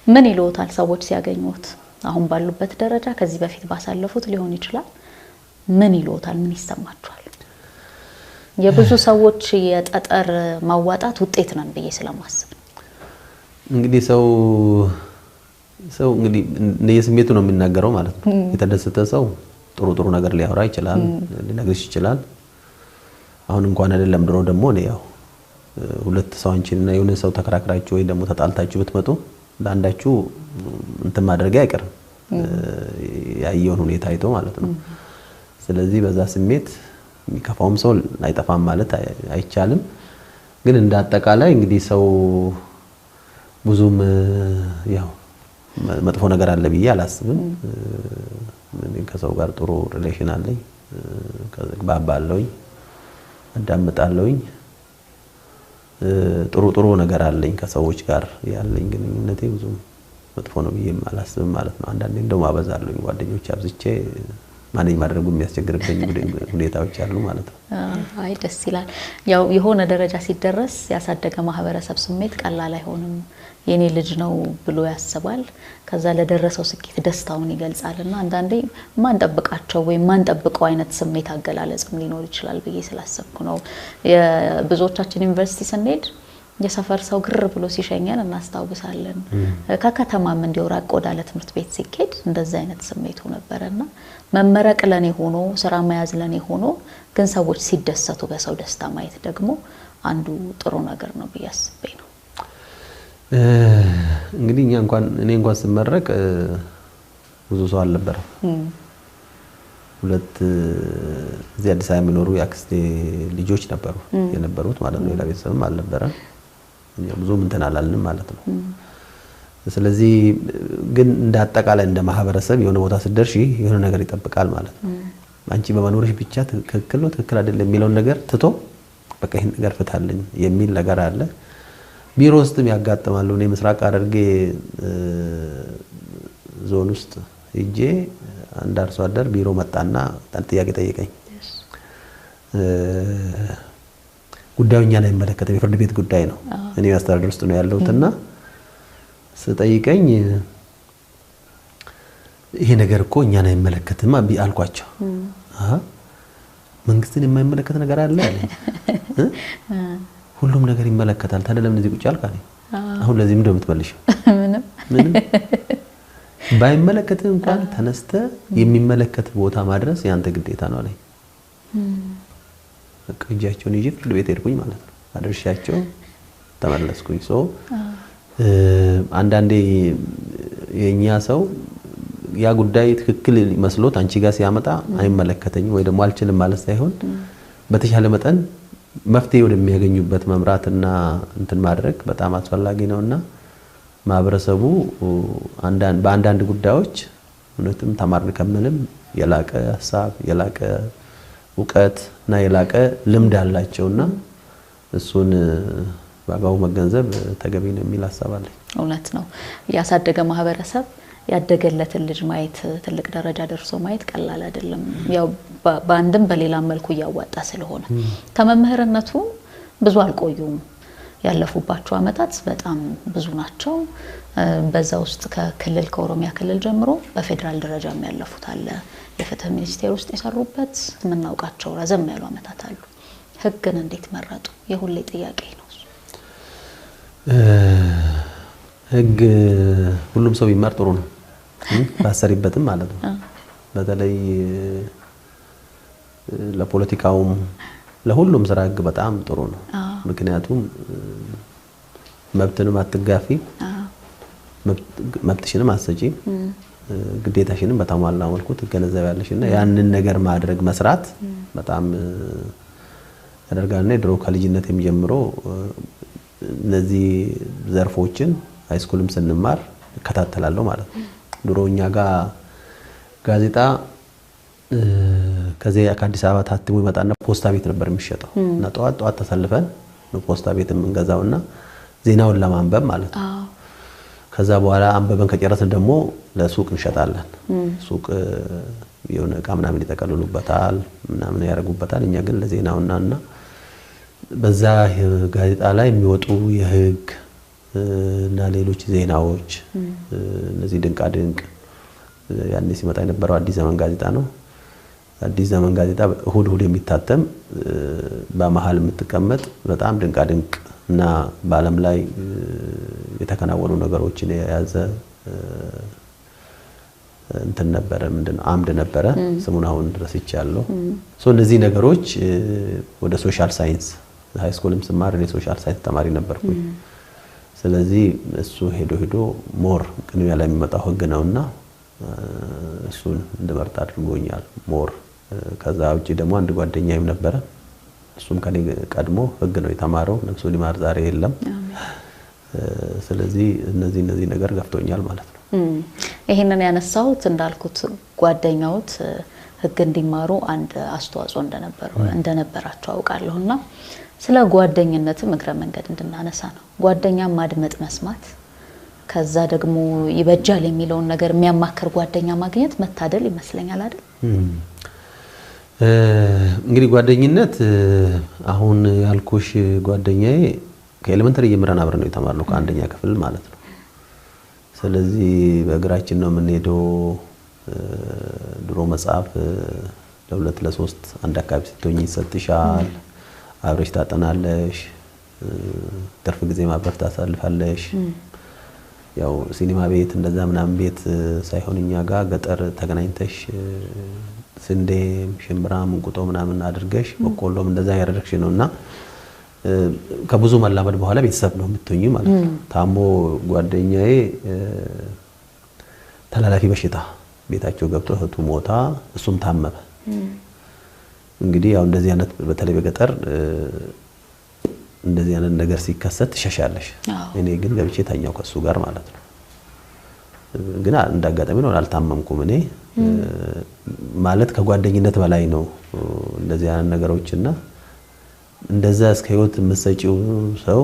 [SPEAKER 2] ምን ይልዎታል ሰዎች ሲያገኙት? አሁን ባሉበት ደረጃ ከዚህ በፊት ባሳለፉት ሊሆን ይችላል። ምን ይልዎታል? ምን ይሰማቸዋል? የብዙ ሰዎች የጠጠር ማዋጣት ውጤት ነን ብዬ ስለማስብ
[SPEAKER 1] እንግዲህ ሰው እንግዲህ እንደየስሜቱ ነው የሚናገረው ማለት ነው። የተደሰተ ሰው ጥሩ ጥሩ ነገር ሊያወራ ይችላል፣ ሊነግርሽ ይችላል። አሁን እንኳን አይደለም ድሮ ደግሞ እኔ ያው ሁለት ሰው አንቺንና የሆነ ሰው ተከራክራችሁ ወይ ደግሞ ተጣልታችሁ ብትመጡ ለአንዳችሁ እንትን ማድረግ አይቀርም፣ ያየውን ሁኔታ አይቶ ማለት ነው። ስለዚህ በዛ ስሜት የሚከፋውም ሰው አይጠፋም ማለት አይቻልም። ግን እንደ አጠቃላይ እንግዲህ ሰው ብዙም ያው መጥፎ ነገር አለ ብዬ አላስብም። ከሰው ጋር ጥሩ relation አለኝ፣ እግባባለሁኝ፣ አዳምጣለሁኝ። ጥሩ ጥሩ ነገር አለኝ ከሰዎች ጋር ያለኝ ግንኙነቴ ብዙም መጥፎ ነው ብዬ አላስብም ማለት ነው። አንዳንዴ እንደውም አበዛለሁኝ፣ ጓደኞች አብዝቼ manage ማድረጉ የሚያስቸግርብኝ ሁኔታዎች አሉ ማለት ነው።
[SPEAKER 2] አይ ደስ ይላል። ያው የሆነ ደረጃ ሲደረስ ያሳደገ ማህበረሰብ ስሜት ቀላል አይሆንም። የኔ ልጅ ነው ብሎ ያስባል። ከዛ ለደረሰው ስኬት ደስታውን ይገልጻልና አንዳንዴ ማንጠብቃቸው ወይም ማንጠብቀው አይነት ስሜት አገላለጽም ሊኖር ይችላል ብዬ ስላሰብኩ ነው። የብዙዎቻችን ዩኒቨርሲቲ ስንሄድ የሰፈር ሰው ግር ብሎ ሲሸኘን እናስታውሳለን። ከከተማም እንዲው ራቅ ወዳለ ትምህርት ቤት ሲኬድ እንደዛ አይነት ስሜቱ ነበረና መመረቅ ለኔ ሆኖ ስራ መያዝ ለኔ ሆኖ ግን ሰዎች ሲደሰቱ በሰው ደስታ ማየት ደግሞ አንዱ ጥሩ ነገር ነው ብዬ አስቤ ነው።
[SPEAKER 1] እንግዲህ እኔ እንኳን ስመረቅ ብዙ ሰው አልነበረም። ሁለት እዚህ አዲስ አበባ የሚኖሩ የአክስቴ ልጆች ነበሩ የነበሩት ማለት ነው። ሌላ ቤተሰብም አልነበረም። ብዙም እንትን አላልንም ማለት ነው። ስለዚህ ግን እንደ አጠቃላይ እንደ ማህበረሰብ የሆነ ቦታ ስትደርሺ የሆነ ነገር ይጠብቃል ማለት ነው። አንቺ በመኖርሽ ብቻ ትክክል ነው ትክክል አይደለም የሚለውን ነገር ትቶ በቃ ይሄን ነገር ፍታልኝ የሚል ነገር አለ። ቢሮ ውስጥም ያጋጥማል። እኔ ምስራቅ ሐረርጌ ዞን ውስጥ ሄጄ አንድ አርሶ አደር ቢሮ መጣና ጥያቄ ጠየቀኝ። ጉዳዩ እኛን አይመለከትም፣ የፍርድ ቤት ጉዳይ ነው። እኔ አስተዳደር ውስጥ ነው ያለሁትና ስጠይቀኝ ይሄ ነገር እኮ እኛን አይመለከትም አልኳቸው። መንግስትን የማይመለከት ነገር አለ አለኝ። ሁሉም ነገር ይመለከታል። ታዲያ ለምን እዚህ ቁጭ አልክ አለኝ። አሁን ለዚህ ምንድን ነው የምትመልሺው?
[SPEAKER 2] ምንም።
[SPEAKER 1] ምንም ባይመለከትህ እንኳን ተነስተህ የሚመለከት ቦታ ማድረስ ያንተ ግዴታ ነው አለኝ። በቃ እጃቸውን ይዤ ፍርድ ቤት ሄድኩኝ ማለት ነው። አድርሻቸው ተመለስኩኝ። So አንዳንዴ የእኛ ሰው ያ ጉዳይ ትክክል መስሎት አንቺ ጋር ሲያመጣ አይመለከተኝም ወይ ደግሞ አልችልም ማለት ሳይሆን በተሻለ መጠን መፍትሄ ወደሚያገኙበት መምራትና እንትን ማድረግ በጣም አስፈላጊ ነውና ማህበረሰቡ በአንዳንድ ጉዳዮች እውነትም ተማርን ከምንም የላቀ ሀሳብ፣ የላቀ እውቀት እና የላቀ ልምድ አላቸውና እሱን በአግባቡ መገንዘብ ተገቢ ነው የሚል ሀሳብ አለኝ።
[SPEAKER 2] እውነት ነው። ያሳደገ ማህበረሰብ ያደገለትን ልጅ ማየት፣ ትልቅ ደረጃ ደርሶ ማየት ቀላል አይደለም። ያው በአንድም በሌላም መልኩ እያዋጣ ስለሆነ ከመምህርነቱ ብዙ አልቆዩም። ያለፉባቸው አመታት በጣም ብዙ ናቸው። በዛ ውስጥ ከክልል፣ ከኦሮሚያ ክልል ጀምሮ በፌዴራል ደረጃም ያለፉት አለ። የፍትህ ሚኒስቴር ውስጥ የሰሩበት የምናውቃቸው ረዘም ያሉ አመታት አሉ። ህግን እንዴት መረጡ? የሁሌ ጥያቄ ነው።
[SPEAKER 1] ህግ ሁሉም ሰው ቢማር ጥሩ ነው፣ ባሰሪበትም ማለት ነው። በተለይ ለፖለቲካውም ለሁሉም ስራ ህግ በጣም ጥሩ ነው። ምክንያቱም መብትንም አትጋፊ፣ መብትሽንም አትሰጪ፣ ግዴታሽንም በተሟላ መልኩ ትገነዘቢያለሽ እና ያንን ነገር ማድረግ መስራት በጣም ያደርጋልና ድሮ ከልጅነት ጀምሮ እነዚህ ዘርፎችን high school ም ስንማር እከታተላለሁ ማለት ነው። ድሮ እኛ ጋር ጋዜጣ ከዚህ ከአዲስ አበባ ታትሞ ይመጣና ፖስታ ቤት ነበር የሚሸጠው እና ጠዋት ጠዋት ተሰልፈን ነው ፖስታ ቤት የምንገዛውና ዜናውን ለማንበብ ማለት ነው። ከዛ በኋላ አንበበን ከጨረስን ደግሞ ለሱቅ እንሸጣለን። ሱቅ የሆነ እቃ ምናምን ይጠቀልሉበታል፣ ምናምን ያደርጉበታል። እኛ ግን ለዜናውና እና በዛ ጋዜጣ ላይ የሚወጡ የህግ እና ሌሎች ዜናዎች፣ እነዚህ ድንቃ ድንቅ፣ ያኔ ሲመጣ የነበረው አዲስ ዘመን ጋዜጣ ነው። አዲስ ዘመን ጋዜጣ እሁድ እሁድ የሚታተም በመሀል የምትቀመጥ በጣም ድንቃ ድንቅ እና በዓለም ላይ የተከናወኑ ነገሮችን የያዘ እንትን ነበረ፣ ምንድነው አምድ ነበረ። ስሙን አሁን ረስቻለሁ። So እነዚህ ነገሮች ወደ social science፣ high school ም ስማር እኔ social science ተማሪ ነበርኩኝ። ስለዚህ እሱ ሄዶ ሄዶ more ቅድሚያ ላይ የሚመጣው ህግ ነውና እሱን እንድመርጥ አድርጎኛል። More ከዛ ውጪ ደግሞ አንድ ጓደኛዬም ነበረ። እሱም ከኔ ቀድሞ ህግ ነው የተማረው። ነፍሱን ይማር፣ ዛሬ የለም። ስለዚህ እነዚህ ነገር ገፍቶኛል ማለት ነው።
[SPEAKER 2] ይሄንን ያነሳሁት እንዳልኩት ጓደኛዎት ህግ እንዲማሩ አንድ አስተዋጽኦ እንደነበራቸው አውቃለሁና ስለ ጓደኝነትም እግረ መንገድ እንድናነሳ ነው። ጓደኛ ማድመጥ፣ መስማት፣ ከዛ ደግሞ ይበጃል የሚለውን ነገር የሚያማክር ጓደኛ ማግኘት መታደል ይመስለኛል አይደል?
[SPEAKER 1] እንግዲህ ጓደኝነት፣ አሁን ያልኩሽ ጓደኛዬ ከ elementary ጀምረን አብረን ነው የተማርነው፣ ከአንደኛ ክፍል ማለት ነው። ስለዚህ በእግራችን ነው የምንሄደው። ድሮ መጽሐፍ ለሁለት ለሶስት አንድ አካባቢ ስትሆኝ ይሰጥሻል። አብረሽ ታጠናለሽ። ትርፍ ጊዜ አብረሽ ታሳልፋለሽ። ያው ሲኒማ ቤት እንደዛ ምናምን ቤት ሳይሆን እኛ ጋር ገጠር ተገናኝተሽ ስንዴም ሽምብራም እንቁጦ ምናምን አድርገሽ በቆሎም እንደዛ ያደረግሽ ነው እና ከብዙ መላመድ በኋላ ቤተሰብ ነው የምትሆኚ ማለት ነው። ታሞ ጓደኛዬ ተላላፊ በሽታ ቤታቸው ገብቶ እህቱ ሞታ እሱም ታመመ። እንግዲህ ያው እንደዚህ አይነት በተለይ በገጠር እንደዚህ አይነት ነገር ሲከሰት ትሸሻለሽ። እኔ ግን ገብቼ ተኛው ከሱ ጋር ማለት ነው። ግን እንዳጋጣሚ ነው አልታመምኩም። እኔ ማለት ከጓደኝነት በላይ ነው እንደዚህ አይነት ነገሮችና እንደዛ እስከ ህይወት የምትሰጪው ሰው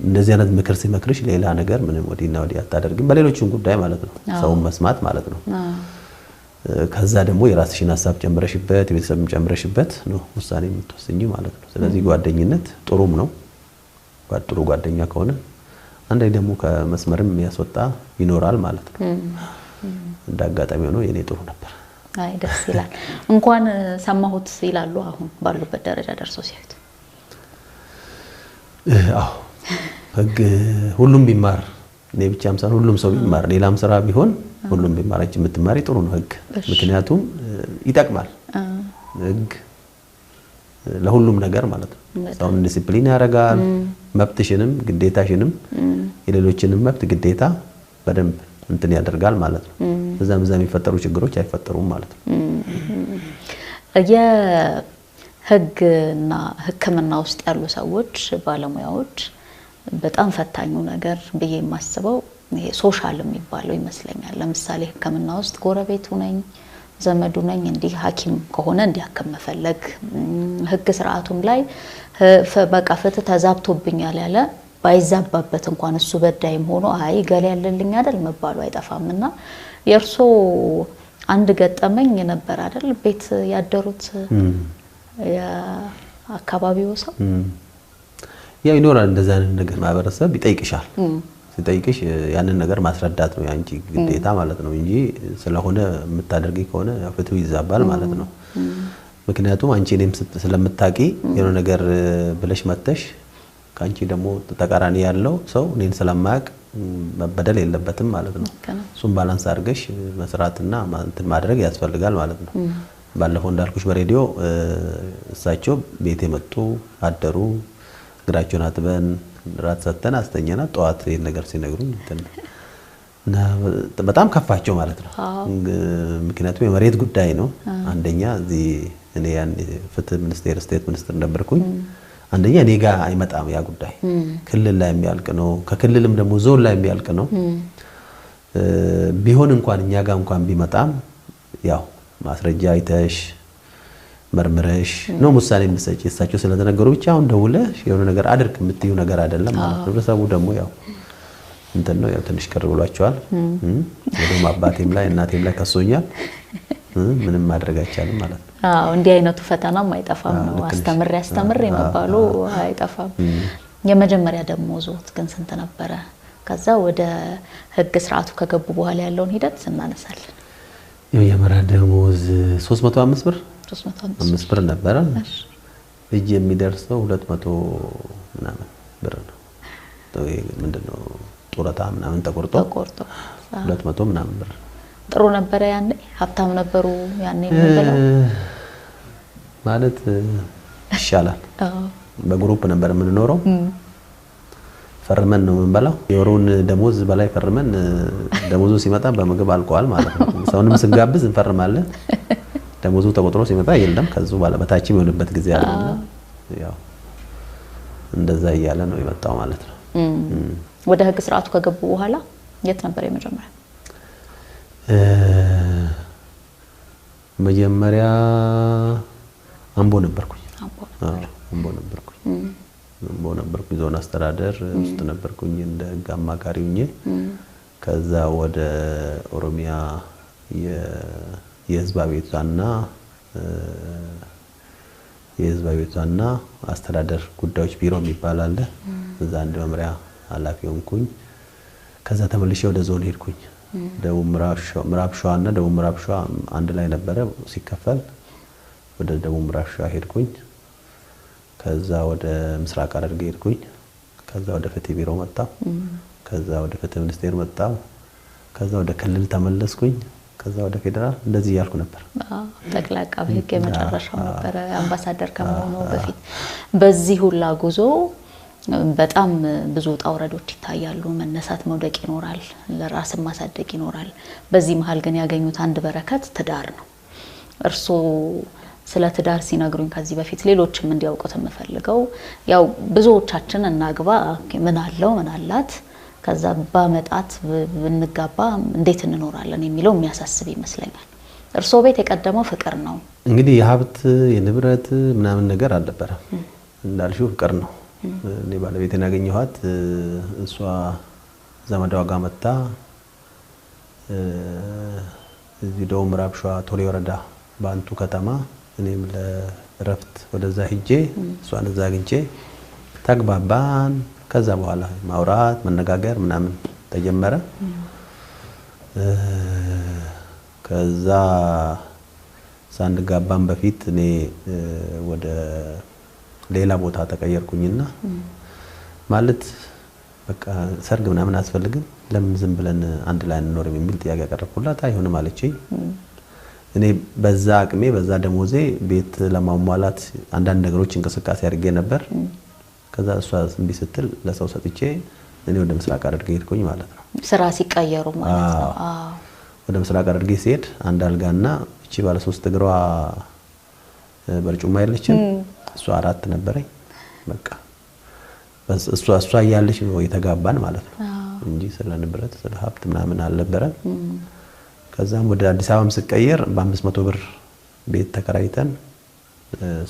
[SPEAKER 1] እንደዚህ አይነት ምክር ሲመክርሽ ሌላ ነገር ምንም ወዲና ወዲህ አታደርግም። በሌሎችም ጉዳይ ማለት ነው፣ ሰውን መስማት ማለት ነው። ከዛ ደግሞ የራስሽን ሀሳብ ጨምረሽበት የቤተሰብም ጨምረሽበት ነው ውሳኔ የምትወስኚ ማለት ነው። ስለዚህ ጓደኝነት ጥሩም ነው፣ ጥሩ ጓደኛ ከሆነ። አንዳንዴ ደግሞ ከመስመርም የሚያስወጣ ይኖራል ማለት ነው። እንደ አጋጣሚ ሆኖ የኔ ጥሩ ነበር።
[SPEAKER 2] አይ ደስ ይላል። እንኳን ሰማሁት ይላሉ አሁን ባሉበት ደረጃ ደርሶ ሲያዩት።
[SPEAKER 1] አዎ ህግ ሁሉም ቢማር፣ እኔ ብቻም ሳይሆን ሁሉም ሰው ቢማር፣ ሌላም ስራ ቢሆን ሁሉም ቢማር፣ አንቺ የምትማሪ ጥሩ ነው ህግ። ምክንያቱም ይጠቅማል ህግ ለሁሉም ነገር ማለት ነው። ሰውን ዲሲፕሊን ያደርጋል። መብትሽንም ግዴታሽንም የሌሎችንም መብት ግዴታ በደንብ እንትን ያደርጋል ማለት ነው። እዛም እዛ የሚፈጠሩ ችግሮች አይፈጠሩም ማለት ነው።
[SPEAKER 2] የህግና ሕክምና ውስጥ ያሉ ሰዎች ባለሙያዎች በጣም ፈታኙ ነገር ብዬ የማስበው ይሄ social የሚባለው ይመስለኛል። ለምሳሌ ሕክምና ውስጥ ጎረቤቱ ነኝ ዘመዱ ነኝ እንዲህ ሐኪም ከሆነ እንዲያክም መፈለግ፣ ህግ ስርዓቱም ላይ በቃ ፍትህ ተዛብቶብኛል ያለ ባይዛባበት እንኳን እሱ በዳይም ሆኖ አይ ገሌ ያለልኝ አይደል መባሉ አይጠፋም። እና የእርሶ አንድ ገጠመኝ ነበር አይደል? ቤት ያደሩት የአካባቢው ሰው።
[SPEAKER 1] ያው ይኖራል እንደዛ አይነት ነገር። ማህበረሰብ ይጠይቅሻል። ሲጠይቅሽ ያንን ነገር ማስረዳት ነው የአንቺ ግዴታ ማለት ነው እንጂ ስለሆነ የምታደርጊ ከሆነ ፍትሁ ይዛባል ማለት ነው። ምክንያቱም አንቺ እኔም ስለምታቂ የሆነ ነገር ብለሽ መተሽ ከአንቺ ደግሞ ተቃራኒ ያለው ሰው እኔን ስለማያውቅ መበደል የለበትም ማለት ነው። እሱም balance አድርገሽ መስራትና እንትን ማድረግ ያስፈልጋል ማለት ነው። ባለፈው እንዳልኩሽ በሬዲዮ እሳቸው ቤት የመጡ አደሩ፣ እግራቸውን አጥበን ራት ሰጥተን አስተኛና ጠዋት ይሄን ነገር ሲነግሩኝ እና በጣም ከፋቸው ማለት ነው። ምክንያቱም የመሬት ጉዳይ ነው። አንደኛ እዚህ እኔ ያን ፍትህ ሚኒስቴር state ሚኒስትር ነበርኩኝ። አንደኛ እኔ ጋር አይመጣም ያ ጉዳይ፣ ክልል ላይ የሚያልቅ ነው። ከክልልም ደግሞ ዞን ላይ የሚያልቅ ነው። ቢሆን እንኳን እኛ ጋር እንኳን ቢመጣም ያው ማስረጃ አይተሽ መርምረሽ ነው ውሳኔ የምትሰጪ። እሳቸው ስለተነገሩ ብቻ አሁን ደውለሽ የሆነ ነገር አድርግ የምትዩ ነገር አይደለም ማለት ነው። ህብረተሰቡ ደግሞ ያው እንትን ነው፣ ያው ትንሽ ቅር ብሏቸዋል። ወደም አባቴም ላይ እናቴም ላይ ከሶኛል። ምንም ማድረግ አይቻልም ማለት ነው።
[SPEAKER 2] አዎ እንዲህ አይነቱ ፈተናም አይጠፋም ነው። አስተምሬ አስተምሬ መባሉ አይጠፋም። የመጀመሪያ ደሞዝዎት ግን ስንት ነበረ? ከዛ ወደ ህግ ስርዓቱ ከገቡ በኋላ ያለውን ሂደት እናነሳለን።
[SPEAKER 1] የመጀመሪያ ደሞዝ 305 ብር 5 ብር ነበረ። እጅ የሚደርሰው 200 ምናምን ብር ነው። ምንድነው ጡረታ ምናምን ተቆርጦ 200 ምናምን ብር።
[SPEAKER 2] ጥሩ ነበረ ያኔ? ሀብታም ነበሩ ያኔ የምንበላው
[SPEAKER 1] ማለት ይሻላል። በ group ነበር የምንኖረው። ፈርመን ነው የምንበላው። የወሩን ደሞዝ በላይ ፈርመን ደሞዙ ሲመጣ በምግብ አልቀዋል ማለት ነው። ሰውንም ስንጋብዝ እንፈርማለን። ደሞዙ ተቆጥሮ ሲመጣ የለም፣ ከዙ በታችም የሆነበት ጊዜ አለና ያው እንደዛ እያለ ነው የመጣው ማለት ነው።
[SPEAKER 2] ወደ ህግ ስርዓቱ ከገቡ በኋላ የት ነበር የመጀመሪያ?
[SPEAKER 1] መጀመሪያ አምቦ ነበርኩኝ። አምቦ ነበርኩኝ። አምቦ ነበርኩኝ። ዞን አስተዳደር ውስጥ ነበርኩኝ እንደ ህግ አማካሪ ሆኜ። ከዛ ወደ ኦሮሚያ የህዝብ አቤቱታና አስተዳደር ጉዳዮች ቢሮ የሚባል አለ። እዛ አንድ መምሪያ ኃላፊ ሆንኩኝ። ከዛ ተመልሼ ወደ ዞን ሄድኩኝ። ደቡብ ምዕራብ ሸዋና ደቡብ ምዕራብ ሸዋ አንድ ላይ ነበረ ሲከፈል፣ ወደ ደቡብ ምዕራብ ሸዋ ሄድኩኝ። ከዛ ወደ ምስራቅ ሐረርጌ ሄድኩኝ። ከዛ ወደ ፍትህ ቢሮ መጣሁ። ከዛ ወደ ፍትህ ሚኒስቴር መጣሁ። ከዛ ወደ ክልል ተመለስኩኝ። ከዛ ወደ ፌዴራል፣ እንደዚህ እያልኩ ነበር።
[SPEAKER 2] ጠቅላይ አቃቤ ሕግ የመጨረሻው ነበረ አምባሳደር ከመሆኑ በፊት። በዚህ ሁላ ጉዞ በጣም ብዙ ውጣ ውረዶች ይታያሉ። መነሳት መውደቅ ይኖራል፣ ለራስን ማሳደግ ይኖራል። በዚህ መሀል ግን ያገኙት አንድ በረከት ትዳር ነው። እርስዎ ስለ ትዳር ሲነግሩኝ ከዚህ በፊት ሌሎችም እንዲያውቁት የምፈልገው ያው ብዙዎቻችን እናግባ ምን አለው ምን አላት ከዛ ባመጣት ብንጋባ እንዴት እንኖራለን የሚለው የሚያሳስብ ይመስለኛል። እርስዎ ቤት የቀደመው ፍቅር ነው።
[SPEAKER 1] እንግዲህ የሀብት የንብረት ምናምን ነገር አልነበረም። እንዳልሽው ፍቅር ነው። እኔ ባለቤቴን ያገኘኋት እሷ ዘመዷ ጋር መታ እዚህ ደቡብ ምዕራብ ሸዋ ቶሌ ወረዳ በአንቱ ከተማ እኔም ለእረፍት ወደዛ ሂጄ እሷን እዛ አግኝቼ ተግባባን። ከዛ በኋላ ማውራት መነጋገር ምናምን ተጀመረ። ከዛ ሳንጋባም በፊት እኔ ወደ ሌላ ቦታ ተቀየርኩኝና ማለት በቃ ሰርግ ምናምን አያስፈልግም፣ ለምን ዝም ብለን አንድ ላይ አንኖርም የሚል ጥያቄ ያቀረብኩላት፣ አይሆንም አለችኝ። እኔ በዛ አቅሜ በዛ ደሞዜ ቤት ለማሟላት አንዳንድ ነገሮች እንቅስቃሴ አድርጌ ነበር። ከዛ እሷ እምቢ ስትል ለሰው ሰጥቼ እኔ ወደ ምስራቅ ሐረርጌ ሄድኩኝ ማለት ነው።
[SPEAKER 2] ስራ ሲቀየሩ ማለት ነው።
[SPEAKER 1] ወደ ምስራቅ ሐረርጌ ሲሄድ አንድ አልጋና እቺ ባለ 3 እግሯ በርጩማ የለችም፣ እሷ 4 ነበረኝ። በቃ እሷ እያለች ነው የተጋባን ማለት ነው እንጂ ስለ ንብረት ስለ ሀብት ምናምን አልነበረም። ከዛም ወደ አዲስ አበባም ስቀየር በ500 ብር ቤት ተከራይተን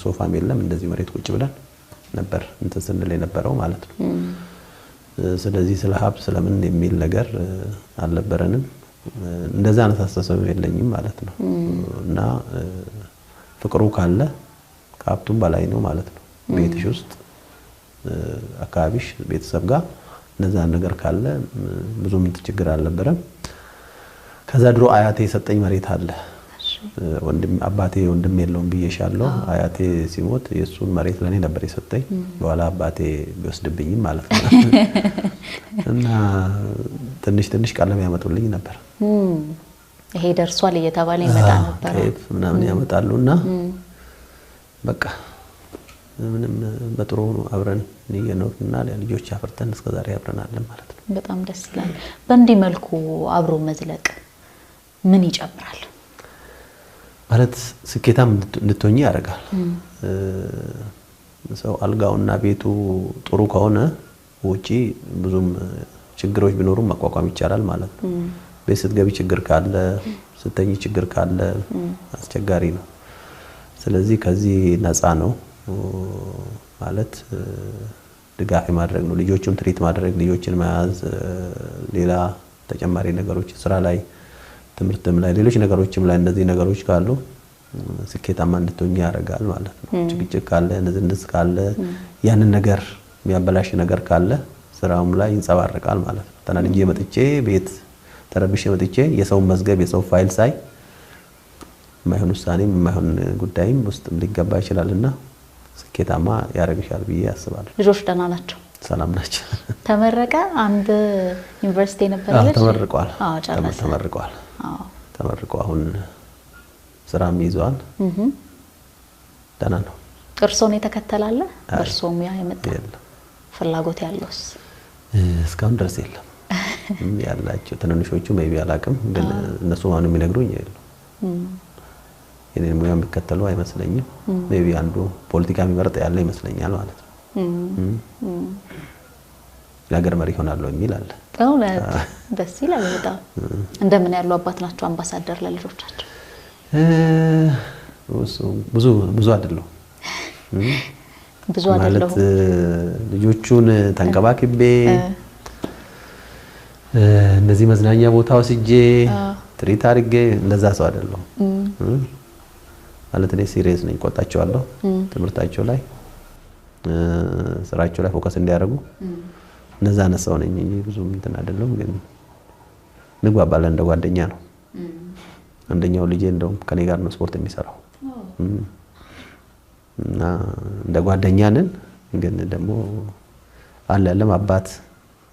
[SPEAKER 1] ሶፋም የለም እንደዚህ መሬት ቁጭ ብለን ነበር እንትን ስንል የነበረው ማለት ነው። ስለዚህ ስለ ሀብት ስለምን የሚል ነገር አልነበረንም። እንደዛ አይነት አስተሳሰብ የለኝም ማለት ነው። እና ፍቅሩ ካለ ከሀብቱም በላይ ነው ማለት ነው። ቤትሽ ውስጥ አካባቢሽ ቤተሰብ ጋር እንደዛ ነገር ካለ ብዙም ችግር አልነበረም። ከዛ ድሮ አያቴ የሰጠኝ መሬት አለ። ወንድም አባቴ ወንድም የለውም ብዬሻለሁ። አያቴ ሲሞት የእሱን መሬት ለኔ ነበር የሰጠኝ። በኋላ አባቴ ቢወስድብኝም ማለት ነው። እና ትንሽ ትንሽ ቀለም ያመጡልኝ ነበር።
[SPEAKER 2] ይሄ ደርሷል እየተባለ ይመጣ ነበር።
[SPEAKER 1] ጤፍ ምናምን ያመጣሉና በቃ ምንም በጥሩ አብረን እየኖርንና ልጆች አፍርተን እስከዛሬ አብረን አለን ማለት ነው።
[SPEAKER 2] በጣም ደስ ይላል። በእንዲህ መልኩ አብሮ መዝለቅ ምን ይጨምራል?
[SPEAKER 1] ማለት ስኬታም እንድትሆኚ ያደርጋል። ሰው አልጋውና ቤቱ ጥሩ ከሆነ ውጪ ብዙም ችግሮች ቢኖሩም መቋቋም ይቻላል ማለት ነው። ቤት ስትገቢ ችግር ካለ፣ ስተኝ ችግር ካለ አስቸጋሪ ነው። ስለዚህ ከዚህ ነፃ ነው ማለት ድጋፍ ማድረግ ነው። ልጆቹን ትሪት ማድረግ፣ ልጆችን መያዝ፣ ሌላ ተጨማሪ ነገሮች ስራ ላይ፣ ትምህርትም ላይ፣ ሌሎች ነገሮችም ላይ እነዚህ ነገሮች ካሉ ስኬታማ እንድትሆኚ ያደርጋል ማለት ነው። ጭቅጭቅ ካለ፣ ንዝንዝ ካለ፣ ያንን ነገር የሚያበላሽ ነገር ካለ ስራውም ላይ ይንጸባረቃል ማለት ነው። ተናድጄ መጥቼ ቤት ተረብሼ መጥቼ የሰውን መዝገብ የሰው ፋይል ሳይ የማይሆን ውሳኔም የማይሆን ጉዳይም ውስጥ ሊገባ ይችላልና ስኬታማ ያደርግሻል ብዬ አስባለሁ።
[SPEAKER 2] ልጆች ደህና ናቸው?
[SPEAKER 1] ሰላም ናቸው።
[SPEAKER 2] ተመረቀ? አንድ ዩኒቨርሲቲ ነበር ልጅ?
[SPEAKER 1] ተመርቋል።
[SPEAKER 2] አዎ ጨረሰ።
[SPEAKER 1] ተመርቋል። ተመርቆ አሁን ስራም ይዟል። ደህና ነው።
[SPEAKER 2] እርሶን የተከተላለ? በእርሶ ሙያ የመጣ ፍላጎት ያለውስ?
[SPEAKER 1] እስካሁን ድረስ የለም። ያላቸው ትንንሾቹ maybe አላውቅም፣ ግን እነሱ ማኑ የሚነግሩኝ የለም። የኔን ሙያ የሚከተሉ አይመስለኝም። Maybe አንዱ ፖለቲካ የሚመርጥ ያለ ይመስለኛል ማለት ነው። የሀገር መሪ ይሆናለሁ የሚል አለ።
[SPEAKER 2] እውነት ደስ ይላል በጣም። እንደምን ያሉ አባት ናቸው አምባሳደር ለልጆቻቸው?
[SPEAKER 1] ብዙ ብዙ አይደለሁም።
[SPEAKER 2] ብዙ አይደለሁም
[SPEAKER 1] ማለት ልጆቹን ተንከባክቤ እነዚህ መዝናኛ ቦታ ወስጄ treat አድርጌ እንደዛ ሰው አይደለሁም። ማለት እኔ serious ነኝ፣ ቆጣቸዋለሁ። ትምህርታቸው ላይ ስራቸው ላይ focus እንዲያደርጉ እነዛ አይነት ሰው ነኝ እንጂ ብዙም እንትን አይደለሁም። ግን እንግባባለን፣ እንደ ጓደኛ ነው። አንደኛው ልጄ እንደውም ከኔ ጋር ነው ስፖርት የሚሰራው እና እንደ ጓደኛ ነን። ግን ደግሞ አለ ያለም አባት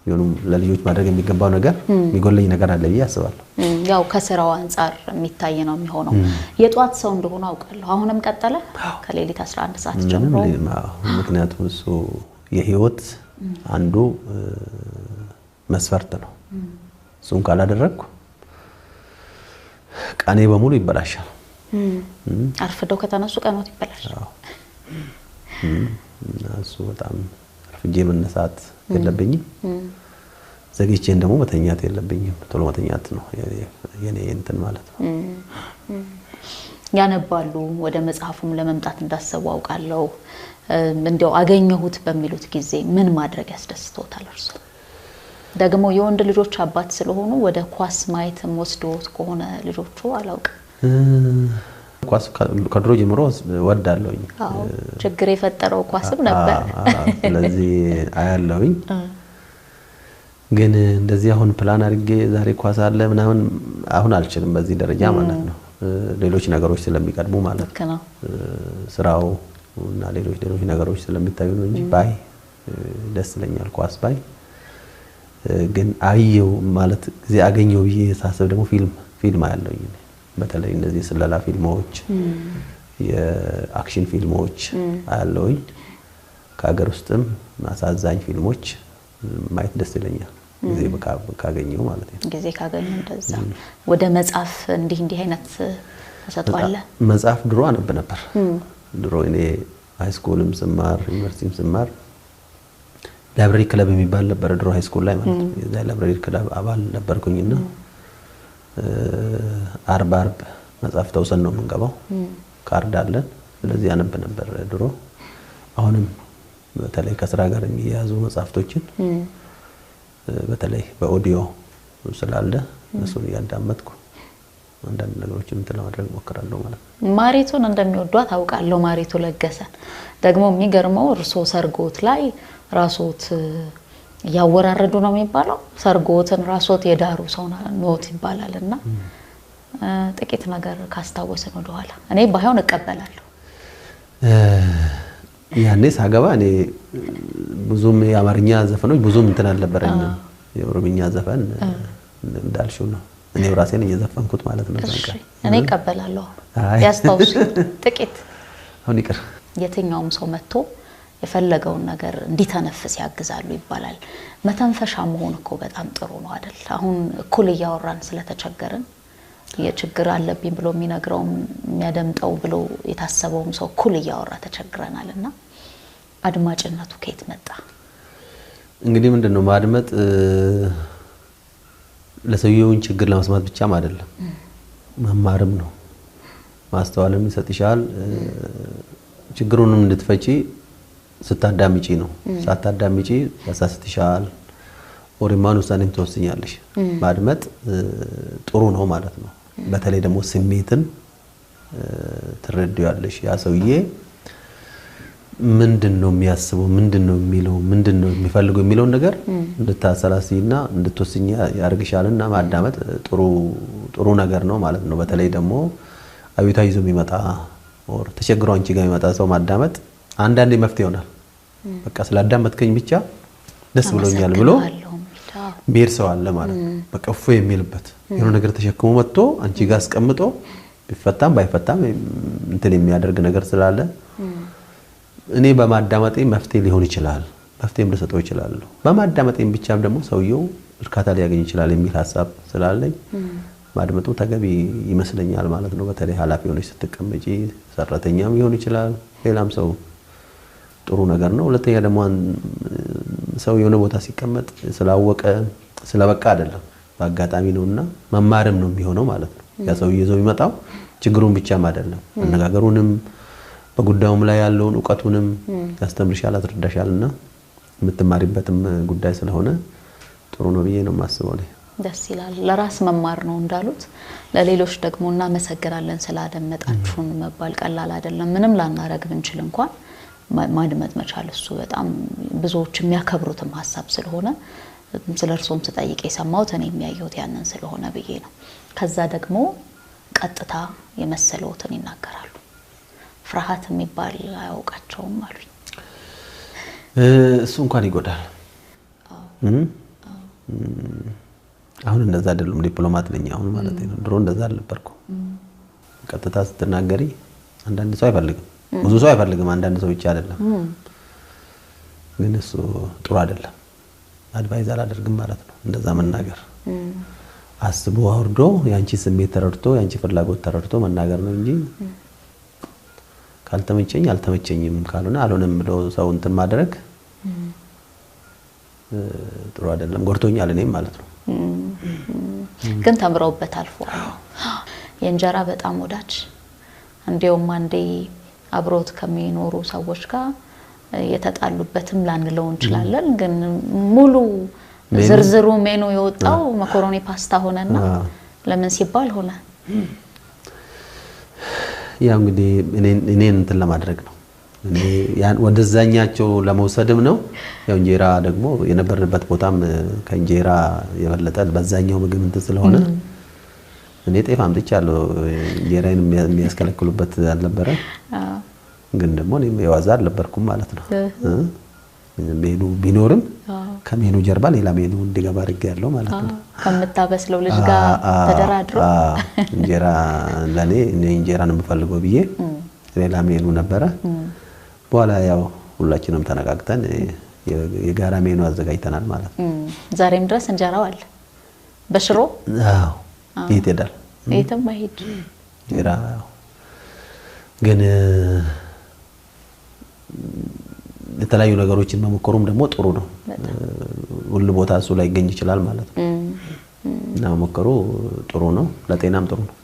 [SPEAKER 1] የሆኑ ለልጆች ማድረግ የሚገባው ነገር የሚጎለኝ ነገር አለ ብዬ አስባለሁ።
[SPEAKER 2] ያው ከስራው አንጻር የሚታይ ነው የሚሆነው። የጧት ሰው እንደሆነ አውቃለሁ። አሁንም ቀጠለ ከሌሊት 11 ሰዓት ጀምሮ።
[SPEAKER 1] ምክንያቱም እሱ የህይወት አንዱ መስፈርት ነው። እሱን ካላደረግኩ ቀኔ በሙሉ ይበላሻል።
[SPEAKER 2] አርፍደው ከተነሱ ቀኖት ይበላሻል።
[SPEAKER 1] እና እሱ በጣም አርፍጄ መነሳት የለብኝም፣ ዘግይቼን ደግሞ መተኛት የለብኝም። ቶሎ መተኛት ነው የኔ እንትን ማለት ነው።
[SPEAKER 2] ያነባሉ። ወደ መጽሐፉም ለመምጣት እንዳሰቡ አውቃለሁ። እንዲያው አገኘሁት በሚሉት ጊዜ ምን ማድረግ ያስደስተዎታል እርሶ? ደግሞ የወንድ ልጆች አባት ስለሆኑ ወደ ኳስ ማየትም ወስዶት ከሆነ ልጆቹ አላውቅም።
[SPEAKER 1] ኳስ ከድሮ ጀምሮ ወዳለሁኝ።
[SPEAKER 2] ችግር የፈጠረው ኳስም ነበር።
[SPEAKER 1] ስለዚህ አያለሁኝ። ግን እንደዚህ አሁን ፕላን አድርጌ ዛሬ ኳስ አለ ምናምን አሁን አልችልም፣ በዚህ ደረጃ ማለት ነው። ሌሎች ነገሮች ስለሚቀድሙ ማለት ነው። ስራው እና ሌሎች ሌሎች ነገሮች ስለሚታዩ ነው እንጂ ባይ ደስ ይለኛል ኳስ ባይ። ግን አየው ማለት ጊዜ አገኘው ብዬ ሳስብ ደግሞ ፊልም አያለሁኝ። በተለይ እነዚህ የስለላ ፊልሞች፣ የ action ፊልሞች አያለሁኝ። ከሀገር ውስጥም አሳዛኝ ፊልሞች ማየት ደስ ይለኛል፣ ጊዜ ካገኘው ማለት ነው።
[SPEAKER 2] ጊዜ ካገኙ እንደዛ። ወደ መጽሐፍ እንዲህ እንዲህ አይነት ተሰጥኦ አለ?
[SPEAKER 1] መጽሐፍ ድሮ አነብ ነበር። ድሮ እኔ high school ም ስማር ዩኒቨርሲቲም ስማር library club የሚባል ነበረ ድሮ high school ላይ ማለት ነው። የዛ library club አባል ነበርኩኝና አርብ አርብ መጽሐፍ ተውሰን ነው የምንገባው። ካርድ አለን። ስለዚህ አነብ ነበር ድሮ። አሁንም በተለይ ከስራ ጋር የሚያያዙ መጽሐፍቶችን በተለይ በኦዲዮ ስላለ እነሱን እያዳመጥኩ አንዳንድ ነገሮችን እንትን ለማድረግ እሞክራለሁ ማለት ነው።
[SPEAKER 2] ማሪቱን እንደሚወዷት አውቃለሁ። ማሪቱ ለገሰን ደግሞ የሚገርመው እርስዎ ሰርጎት ላይ ራስዎት እያወራረዱ ነው የሚባለው። ሰርጎትን ራስዎት የዳሩ ሰው ኖት ይባላል እና ጥቂት ነገር ካስታወስን ወደኋላ እኔ ባይሆን እቀበላለሁ።
[SPEAKER 1] ያኔ ሳገባ እኔ ብዙም የአማርኛ ዘፈኖች ብዙም እንትን አልነበረኝም። የኦሮምኛ ዘፈን እንዳልሽው ነው። እኔው ራሴን እየዘፈንኩት ማለት ነው።
[SPEAKER 2] እኔ እቀበላለሁ። ያስታውሱ ጥቂት።
[SPEAKER 1] አሁን ይቅር።
[SPEAKER 2] የትኛውም ሰው መጥቶ የፈለገውን ነገር እንዲተነፍስ ያግዛሉ ይባላል። መተንፈሻ መሆን እኮ በጣም ጥሩ ነው አይደል? አሁን እኩል እያወራን ስለተቸገርን የችግር አለብኝ ብሎ የሚነግረውም የሚያደምጠው ብሎ የታሰበውም ሰው እኩል እያወራ ተቸግረናል። እና አድማጭነቱ ከየት መጣ?
[SPEAKER 1] እንግዲህ ምንድን ነው ማድመጥ ለሰውየውን ችግር ለመስማት ብቻም አይደለም፣ መማርም ነው። ማስተዋልም ይሰጥሻል። ችግሩንም እንድትፈቺ ስታዳምጪ ነው። ሳታዳምጪ ያሳስትሻል። ኦሪማን ውሳኔም ትወስኛለሽ። ማድመጥ ጥሩ ነው ማለት ነው። በተለይ ደግሞ ስሜትን ትረጂዋለሽ። ያ ሰውዬ ምንድን ነው የሚያስበው፣ ምንድን ነው የሚለው፣ ምንድን ነው የሚፈልገው የሚለውን ነገር እንድታሰላስይና እንድትወስኝ ያደርግሻልና ማዳመጥ ጥሩ ጥሩ ነገር ነው ማለት ነው። በተለይ ደግሞ አቤቱታ ይዞ የሚመጣ or ተቸግሮ አንቺ ጋር የሚመጣ ሰው ማዳመጥ አንዳንዴ መፍትሄ ይሆናል። በቃ ስላዳመጥከኝ ብቻ ደስ ብሎኛል ብሎ የሚሄድ ሰው አለ ማለት ነው። በቃ እፎይ የሚልበት የሆነ ነገር ተሸክሞ መጥቶ አንቺ ጋር አስቀምጦ ቢፈታም ባይፈታም እንትን የሚያደርግ ነገር ስላለ እኔ በማዳመጤ መፍትሄ ሊሆን ይችላል፣ መፍትሄም ልሰጠው ይችላለሁ። በማዳመጤም ብቻም ደግሞ ሰውየው እርካታ ሊያገኝ ይችላል የሚል ሀሳብ ስላለኝ ማድመጡ ተገቢ ይመስለኛል ማለት ነው። በተለይ ኃላፊ ሆነሽ ስትቀመጪ ሰራተኛም ሊሆን ይችላል፣ ሌላም ሰው ጥሩ ነገር ነው። ሁለተኛ ደግሞ ሰው የሆነ ቦታ ሲቀመጥ ስላወቀ ስለበቃ አይደለም፣ በአጋጣሚ ነውና መማርም ነው የሚሆነው ማለት ነው። ያ ሰው ይዞ የሚመጣው ችግሩን ብቻም አይደለም፣ መነጋገሩንም በጉዳዩም ላይ ያለውን እውቀቱንም ያስተምርሻል፣ ያስረዳሻልና የምትማሪበትም ጉዳይ ስለሆነ ጥሩ ነው ብዬ ነው የማስበው።
[SPEAKER 2] ደስ ይላል። ለራስ መማር ነው እንዳሉት፣ ለሌሎች ደግሞ እናመሰግናለን ስላደመጣችሁን መባል ቀላል አይደለም። ምንም ላናረግ ብንችል እንኳን ማድመጥ መቻል እሱ በጣም ብዙዎች የሚያከብሩትም ሀሳብ ስለሆነ ስለ እርሶም ስጠይቅ የሰማሁት እኔ የሚያየሁት ያንን ስለሆነ ብዬ ነው። ከዛ ደግሞ ቀጥታ የመሰለዎትን ይናገራሉ። ፍርሃት የሚባል አያውቃቸውም አሉኝ።
[SPEAKER 1] እሱ እንኳን ይጎዳል። አሁን እንደዛ አይደሉም። ዲፕሎማት ነኝ አሁን ማለት ነው። ድሮ እንደዛ አልነበርኩም። ቀጥታ ስትናገሪ አንዳንድ ሰው አይፈልግም፣ ብዙ ሰው አይፈልግም። አንዳንድ ሰው ብቻ አይደለም። ግን እሱ ጥሩ አይደለም። advise አላደርግም ማለት ነው እንደዛ መናገር። አስቦ አውርዶ የአንቺ ስሜት ተረድቶ የአንቺ ፍላጎት ተረድቶ መናገር ነው እንጂ ካልተመቸኝ አልተመቸኝም ካልሆነ አልሆነም ብሎ ሰው እንትን ማድረግ ጥሩ አይደለም። ጎድቶኛል እኔም ማለት ነው።
[SPEAKER 2] ግን ተምረውበት አልፈዋል። የእንጀራ በጣም ወዳጅ፣ እንዲያውም አንዴ አብሮት ከሚኖሩ ሰዎች ጋር የተጣሉበትም ላንለው እንችላለን። ግን ሙሉ ዝርዝሩ ሜኑ የወጣው መኮሮኒ ፓስታ ሆነና ለምን ሲባል ሆነ።
[SPEAKER 1] ያው እንግዲህ እኔን እንትን ለማድረግ ነው፣ ወደዛኛቸው ለመውሰድም ነው። ያው እንጀራ ደግሞ የነበርንበት ቦታም ከእንጀራ የበለጠ በዛኛው ምግብ እንትን ስለሆነ እኔ ጤፍ አምጥቻለሁ። እንጀራዬን የሚያስከለክሉበት አልነበረ። ግን ደግሞ እኔም የዋዛ አልነበርኩም ማለት ነው። ሜኑ ቢኖርም ከሜኑ ጀርባ ሌላ ሜኑ እንዲገባ አድርጌያለሁ ማለት ነው።
[SPEAKER 2] ከምታበስለው ልጅ ጋር ተደራድሮ
[SPEAKER 1] እንጀራ ለኔ እኔ እንጀራ ነው የምፈልገው ብዬ ሌላ ሜኑ ነበረ። በኋላ ያው ሁላችንም ተነጋግተን የጋራ ሜኑ አዘጋጅተናል ማለት ነው።
[SPEAKER 2] ዛሬም ድረስ እንጀራው አለ በሽሮ።
[SPEAKER 1] አዎ፣ የት ይሄዳል?
[SPEAKER 2] የትም አይሄድ።
[SPEAKER 1] እንጀራ ግን የተለያዩ ነገሮችን መሞከሩም ደግሞ ጥሩ ነው። ሁሉ ቦታ እሱ ላይ ይገኝ ይችላል ማለት ነው እና መሞከሩ ጥሩ ነው፣ ለጤናም ጥሩ ነው።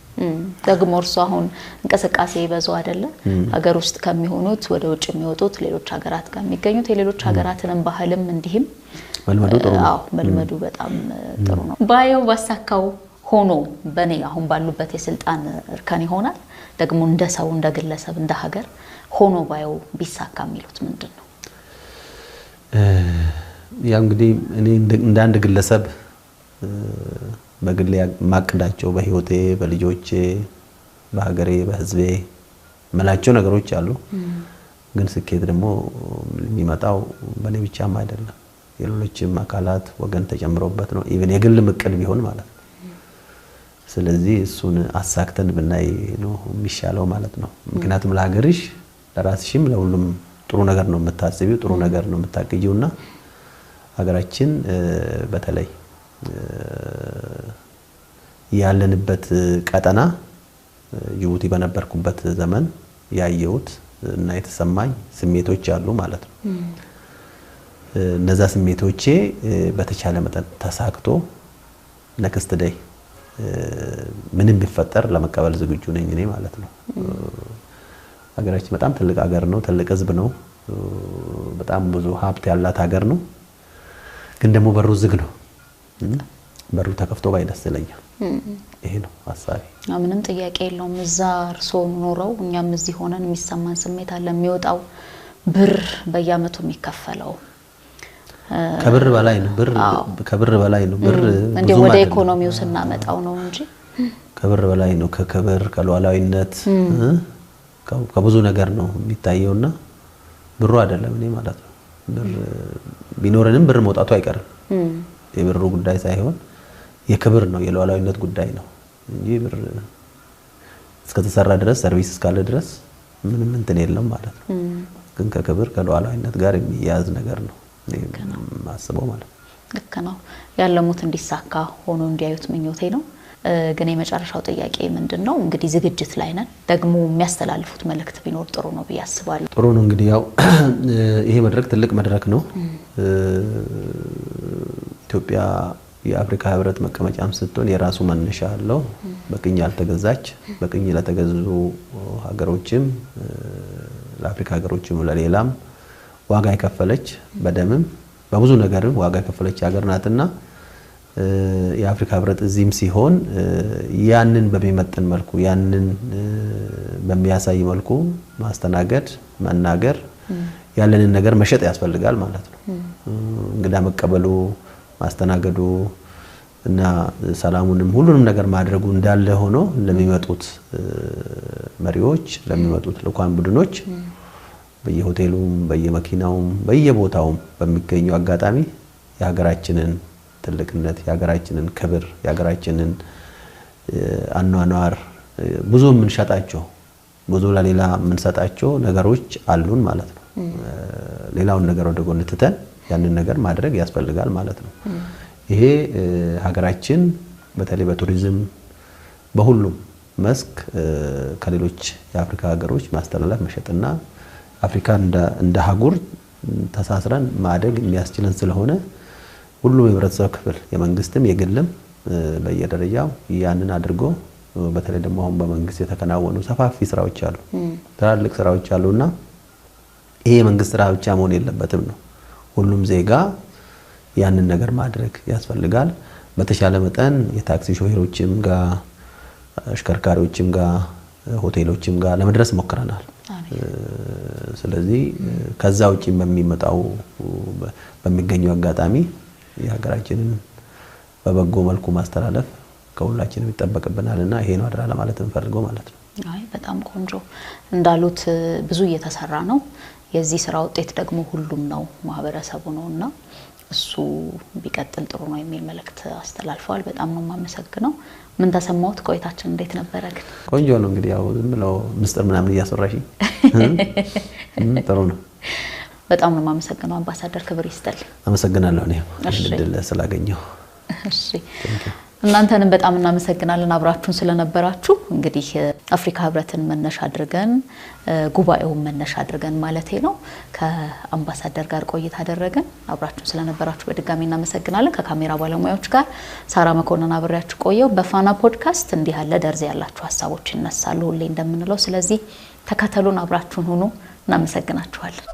[SPEAKER 2] ደግሞ እርሱ አሁን እንቅስቃሴ ይበዛው አይደለ? ሀገር ውስጥ ከሚሆኑት ወደ ውጭ የሚወጡት ሌሎች ሀገራት ጋር የሚገኙት የሌሎች ሀገራትንም ባህልም እንዲህም
[SPEAKER 1] መልመዱ ጥሩ ነው።
[SPEAKER 2] አዎ፣ መልመዱ በጣም ጥሩ ነው። ባየው ባሳካው ሆኖ በእኔ አሁን ባሉበት የስልጣን እርከን ይሆናል ደግሞ እንደ ሰው፣ እንደ ግለሰብ፣ እንደ ሀገር ሆኖ ባየው ቢሳካ የሚሉት ምንድን ነው?
[SPEAKER 1] ያው እንግዲህ እኔ እንደ አንድ ግለሰብ በግሌ ማቅዳቸው በህይወቴ፣ በልጆቼ፣ በሀገሬ፣ በህዝቤ መላቸው ነገሮች አሉ። ግን ስኬት ደግሞ የሚመጣው በእኔ ብቻም አይደለም፣ የሌሎችም አካላት ወገን ተጨምሮበት ነው። Even የግልም እቅድ ቢሆን ማለት ነው። ስለዚህ እሱን አሳክተን ብናይ ነው የሚሻለው ማለት ነው። ምክንያቱም ለሀገርሽ፣ ለራስሽም፣ ለሁሉም ጥሩ ነገር ነው የምታስቢው፣ ጥሩ ነገር ነው የምታቅጂው እና ሀገራችን በተለይ ያለንበት ቀጠና ጅቡቲ በነበርኩበት ዘመን ያየሁት እና የተሰማኝ ስሜቶች አሉ ማለት ነው። እነዛ ስሜቶቼ በተቻለ መጠን ተሳክቶ next day ምንም ቢፈጠር ለመቀበል ዝግጁ ነኝ እኔ ማለት ነው። ሀገራችን በጣም ትልቅ ሀገር ነው፣ ትልቅ ህዝብ ነው፣ በጣም ብዙ ሀብት ያላት ሀገር ነው። ግን ደግሞ በሩ ዝግ ነው። በሩ ተከፍቶ ባይ ደስ ይለኛል። ይሄ ነው ሀሳቤ።
[SPEAKER 2] ምንም ጥያቄ የለውም። እዛ እርስዎ ኖረው እኛም እዚህ ሆነን የሚሰማን ስሜት አለ። የሚወጣው ብር፣ በየአመቱ የሚከፈለው
[SPEAKER 1] ከብር በላይ ነው። ብር ከብር በላይ ነው። ብር
[SPEAKER 2] እንዲሁ ወደ ኢኮኖሚው ስናመጣው ነው እንጂ
[SPEAKER 1] ከብር በላይ ነው። ከክብር፣ ከሉዓላዊነት፣ ከብዙ ነገር ነው የሚታየውና ብሩ አይደለም እኔ ማለት ነው። ብር ቢኖረንም ብር መውጣቱ አይቀርም። የብሩ ጉዳይ ሳይሆን የክብር ነው፣ የሉዓላዊነት ጉዳይ ነው እንጂ ብር እስከተሰራ ድረስ፣ service እስካለ ድረስ ምንም እንትን የለም ማለት ነው። ግን ከክብር ከሉዓላዊነት ጋር የሚያያዝ ነገር ነው ማስበው ማለት ነው።
[SPEAKER 2] ልክ ነው። ያለሙት እንዲሳካ ሆኖ እንዲያዩት ምኞቴ ነው። ግን የመጨረሻው ጥያቄ ምንድን ነው? እንግዲህ ዝግጅት ላይ ነን። ደግሞ የሚያስተላልፉት መልእክት ቢኖር ጥሩ ነው ብዬ አስባለሁ።
[SPEAKER 1] ጥሩ ነው። እንግዲህ ያው ይሄ መድረክ ትልቅ መድረክ ነው። ኢትዮጵያ የአፍሪካ ሕብረት መቀመጫም ስትሆን የራሱ መነሻ አለው። በቅኝ ያልተገዛች፣ በቅኝ ለተገዙ ሀገሮችም፣ ለአፍሪካ ሀገሮችም፣ ለሌላም ዋጋ የከፈለች፣ በደምም በብዙ ነገርም ዋጋ የከፈለች ሀገር ናትና የአፍሪካ ሕብረት እዚህም ሲሆን ያንን በሚመጥን መልኩ፣ ያንን በሚያሳይ መልኩ ማስተናገድ፣ መናገር፣ ያለንን ነገር መሸጥ ያስፈልጋል ማለት ነው። እንግዳ መቀበሉ፣ ማስተናገዱ እና ሰላሙንም ሁሉንም ነገር ማድረጉ እንዳለ ሆኖ ለሚመጡት መሪዎች፣ ለሚመጡት ልኡካን ቡድኖች በየሆቴሉም፣ በየመኪናውም፣ በየቦታውም በሚገኙ አጋጣሚ የሀገራችንን ትልቅነት፣ የሀገራችንን ክብር፣ የሀገራችንን አኗኗር ብዙ የምንሸጣቸው፣ ብዙ ለሌላ የምንሰጣቸው ነገሮች አሉን ማለት ነው። ሌላውን ነገር ወደ ጎን ትተን ያንን ነገር ማድረግ ያስፈልጋል ማለት ነው። ይሄ ሀገራችን በተለይ በቱሪዝም በሁሉም መስክ ከሌሎች የአፍሪካ ሀገሮች ማስተላለፍ፣ መሸጥና አፍሪካ እንደ አህጉር ተሳስረን ማደግ የሚያስችለን ስለሆነ ሁሉም የህብረተሰብ ክፍል፣ የመንግስትም የግልም፣ በየደረጃው ያንን አድርጎ በተለይ ደግሞ አሁን በመንግስት የተከናወኑ ሰፋፊ ስራዎች አሉ፣ ትላልቅ ስራዎች አሉና ይሄ የመንግስት ስራ ብቻ መሆን የለበትም ነው። ሁሉም ዜጋ ያንን ነገር ማድረግ ያስፈልጋል። በተሻለ መጠን የታክሲ ሾፌሮችም ጋር፣ አሽከርካሪዎችም ጋር፣ ሆቴሎችም ጋር ለመድረስ ሞክረናል። ስለዚህ ከዛ ውጪ በሚመጣው በሚገኘው አጋጣሚ የሀገራችንን በበጎ መልኩ ማስተላለፍ ከሁላችንም ይጠበቅብናል እና ይሄ ነው አደራ ለማለት የምፈልገው ማለት ነው።
[SPEAKER 2] አይ በጣም ቆንጆ እንዳሉት ብዙ እየተሰራ ነው። የዚህ ስራ ውጤት ደግሞ ሁሉም ነው፣ ማህበረሰቡ ነው እና እሱ ቢቀጥል ጥሩ ነው የሚል መልእክት አስተላልፈዋል። በጣም ነው የማመሰግነው። ምን ተሰማዎት? ቆይታችን እንዴት ነበረ ግን?
[SPEAKER 1] ቆንጆ ነው። እንግዲህ ያው ዝም ብለው ምስጢር ምናምን እያስወራሽኝ ጥሩ ነው።
[SPEAKER 2] በጣም ነው የማመሰግነው አምባሳደር፣ ክብር ይስጥልኝ።
[SPEAKER 1] አመሰግናለሁ እኔም እድል ስላገኘሁ።
[SPEAKER 2] እሺ እናንተንም በጣም እናመሰግናለን አብራችሁን ስለነበራችሁ። እንግዲህ አፍሪካ ህብረትን መነሻ አድርገን፣ ጉባኤውን መነሻ አድርገን ማለቴ ነው፣ ከአምባሳደር ጋር ቆይታ አደረግን። አብራችሁን ስለነበራችሁ በድጋሚ እናመሰግናለን። ከካሜራ ባለሙያዎች ጋር ሳራ መኮንን አብሬያችሁ ቆየው። በፋና ፖድካስት እንዲህ ያለ ደርዝ ያላችሁ ሀሳቦች ይነሳሉ ሁሌ እንደምንለው። ስለዚህ ተከተሉን፣ አብራችሁን ሁኑ። እናመሰግናችኋለን።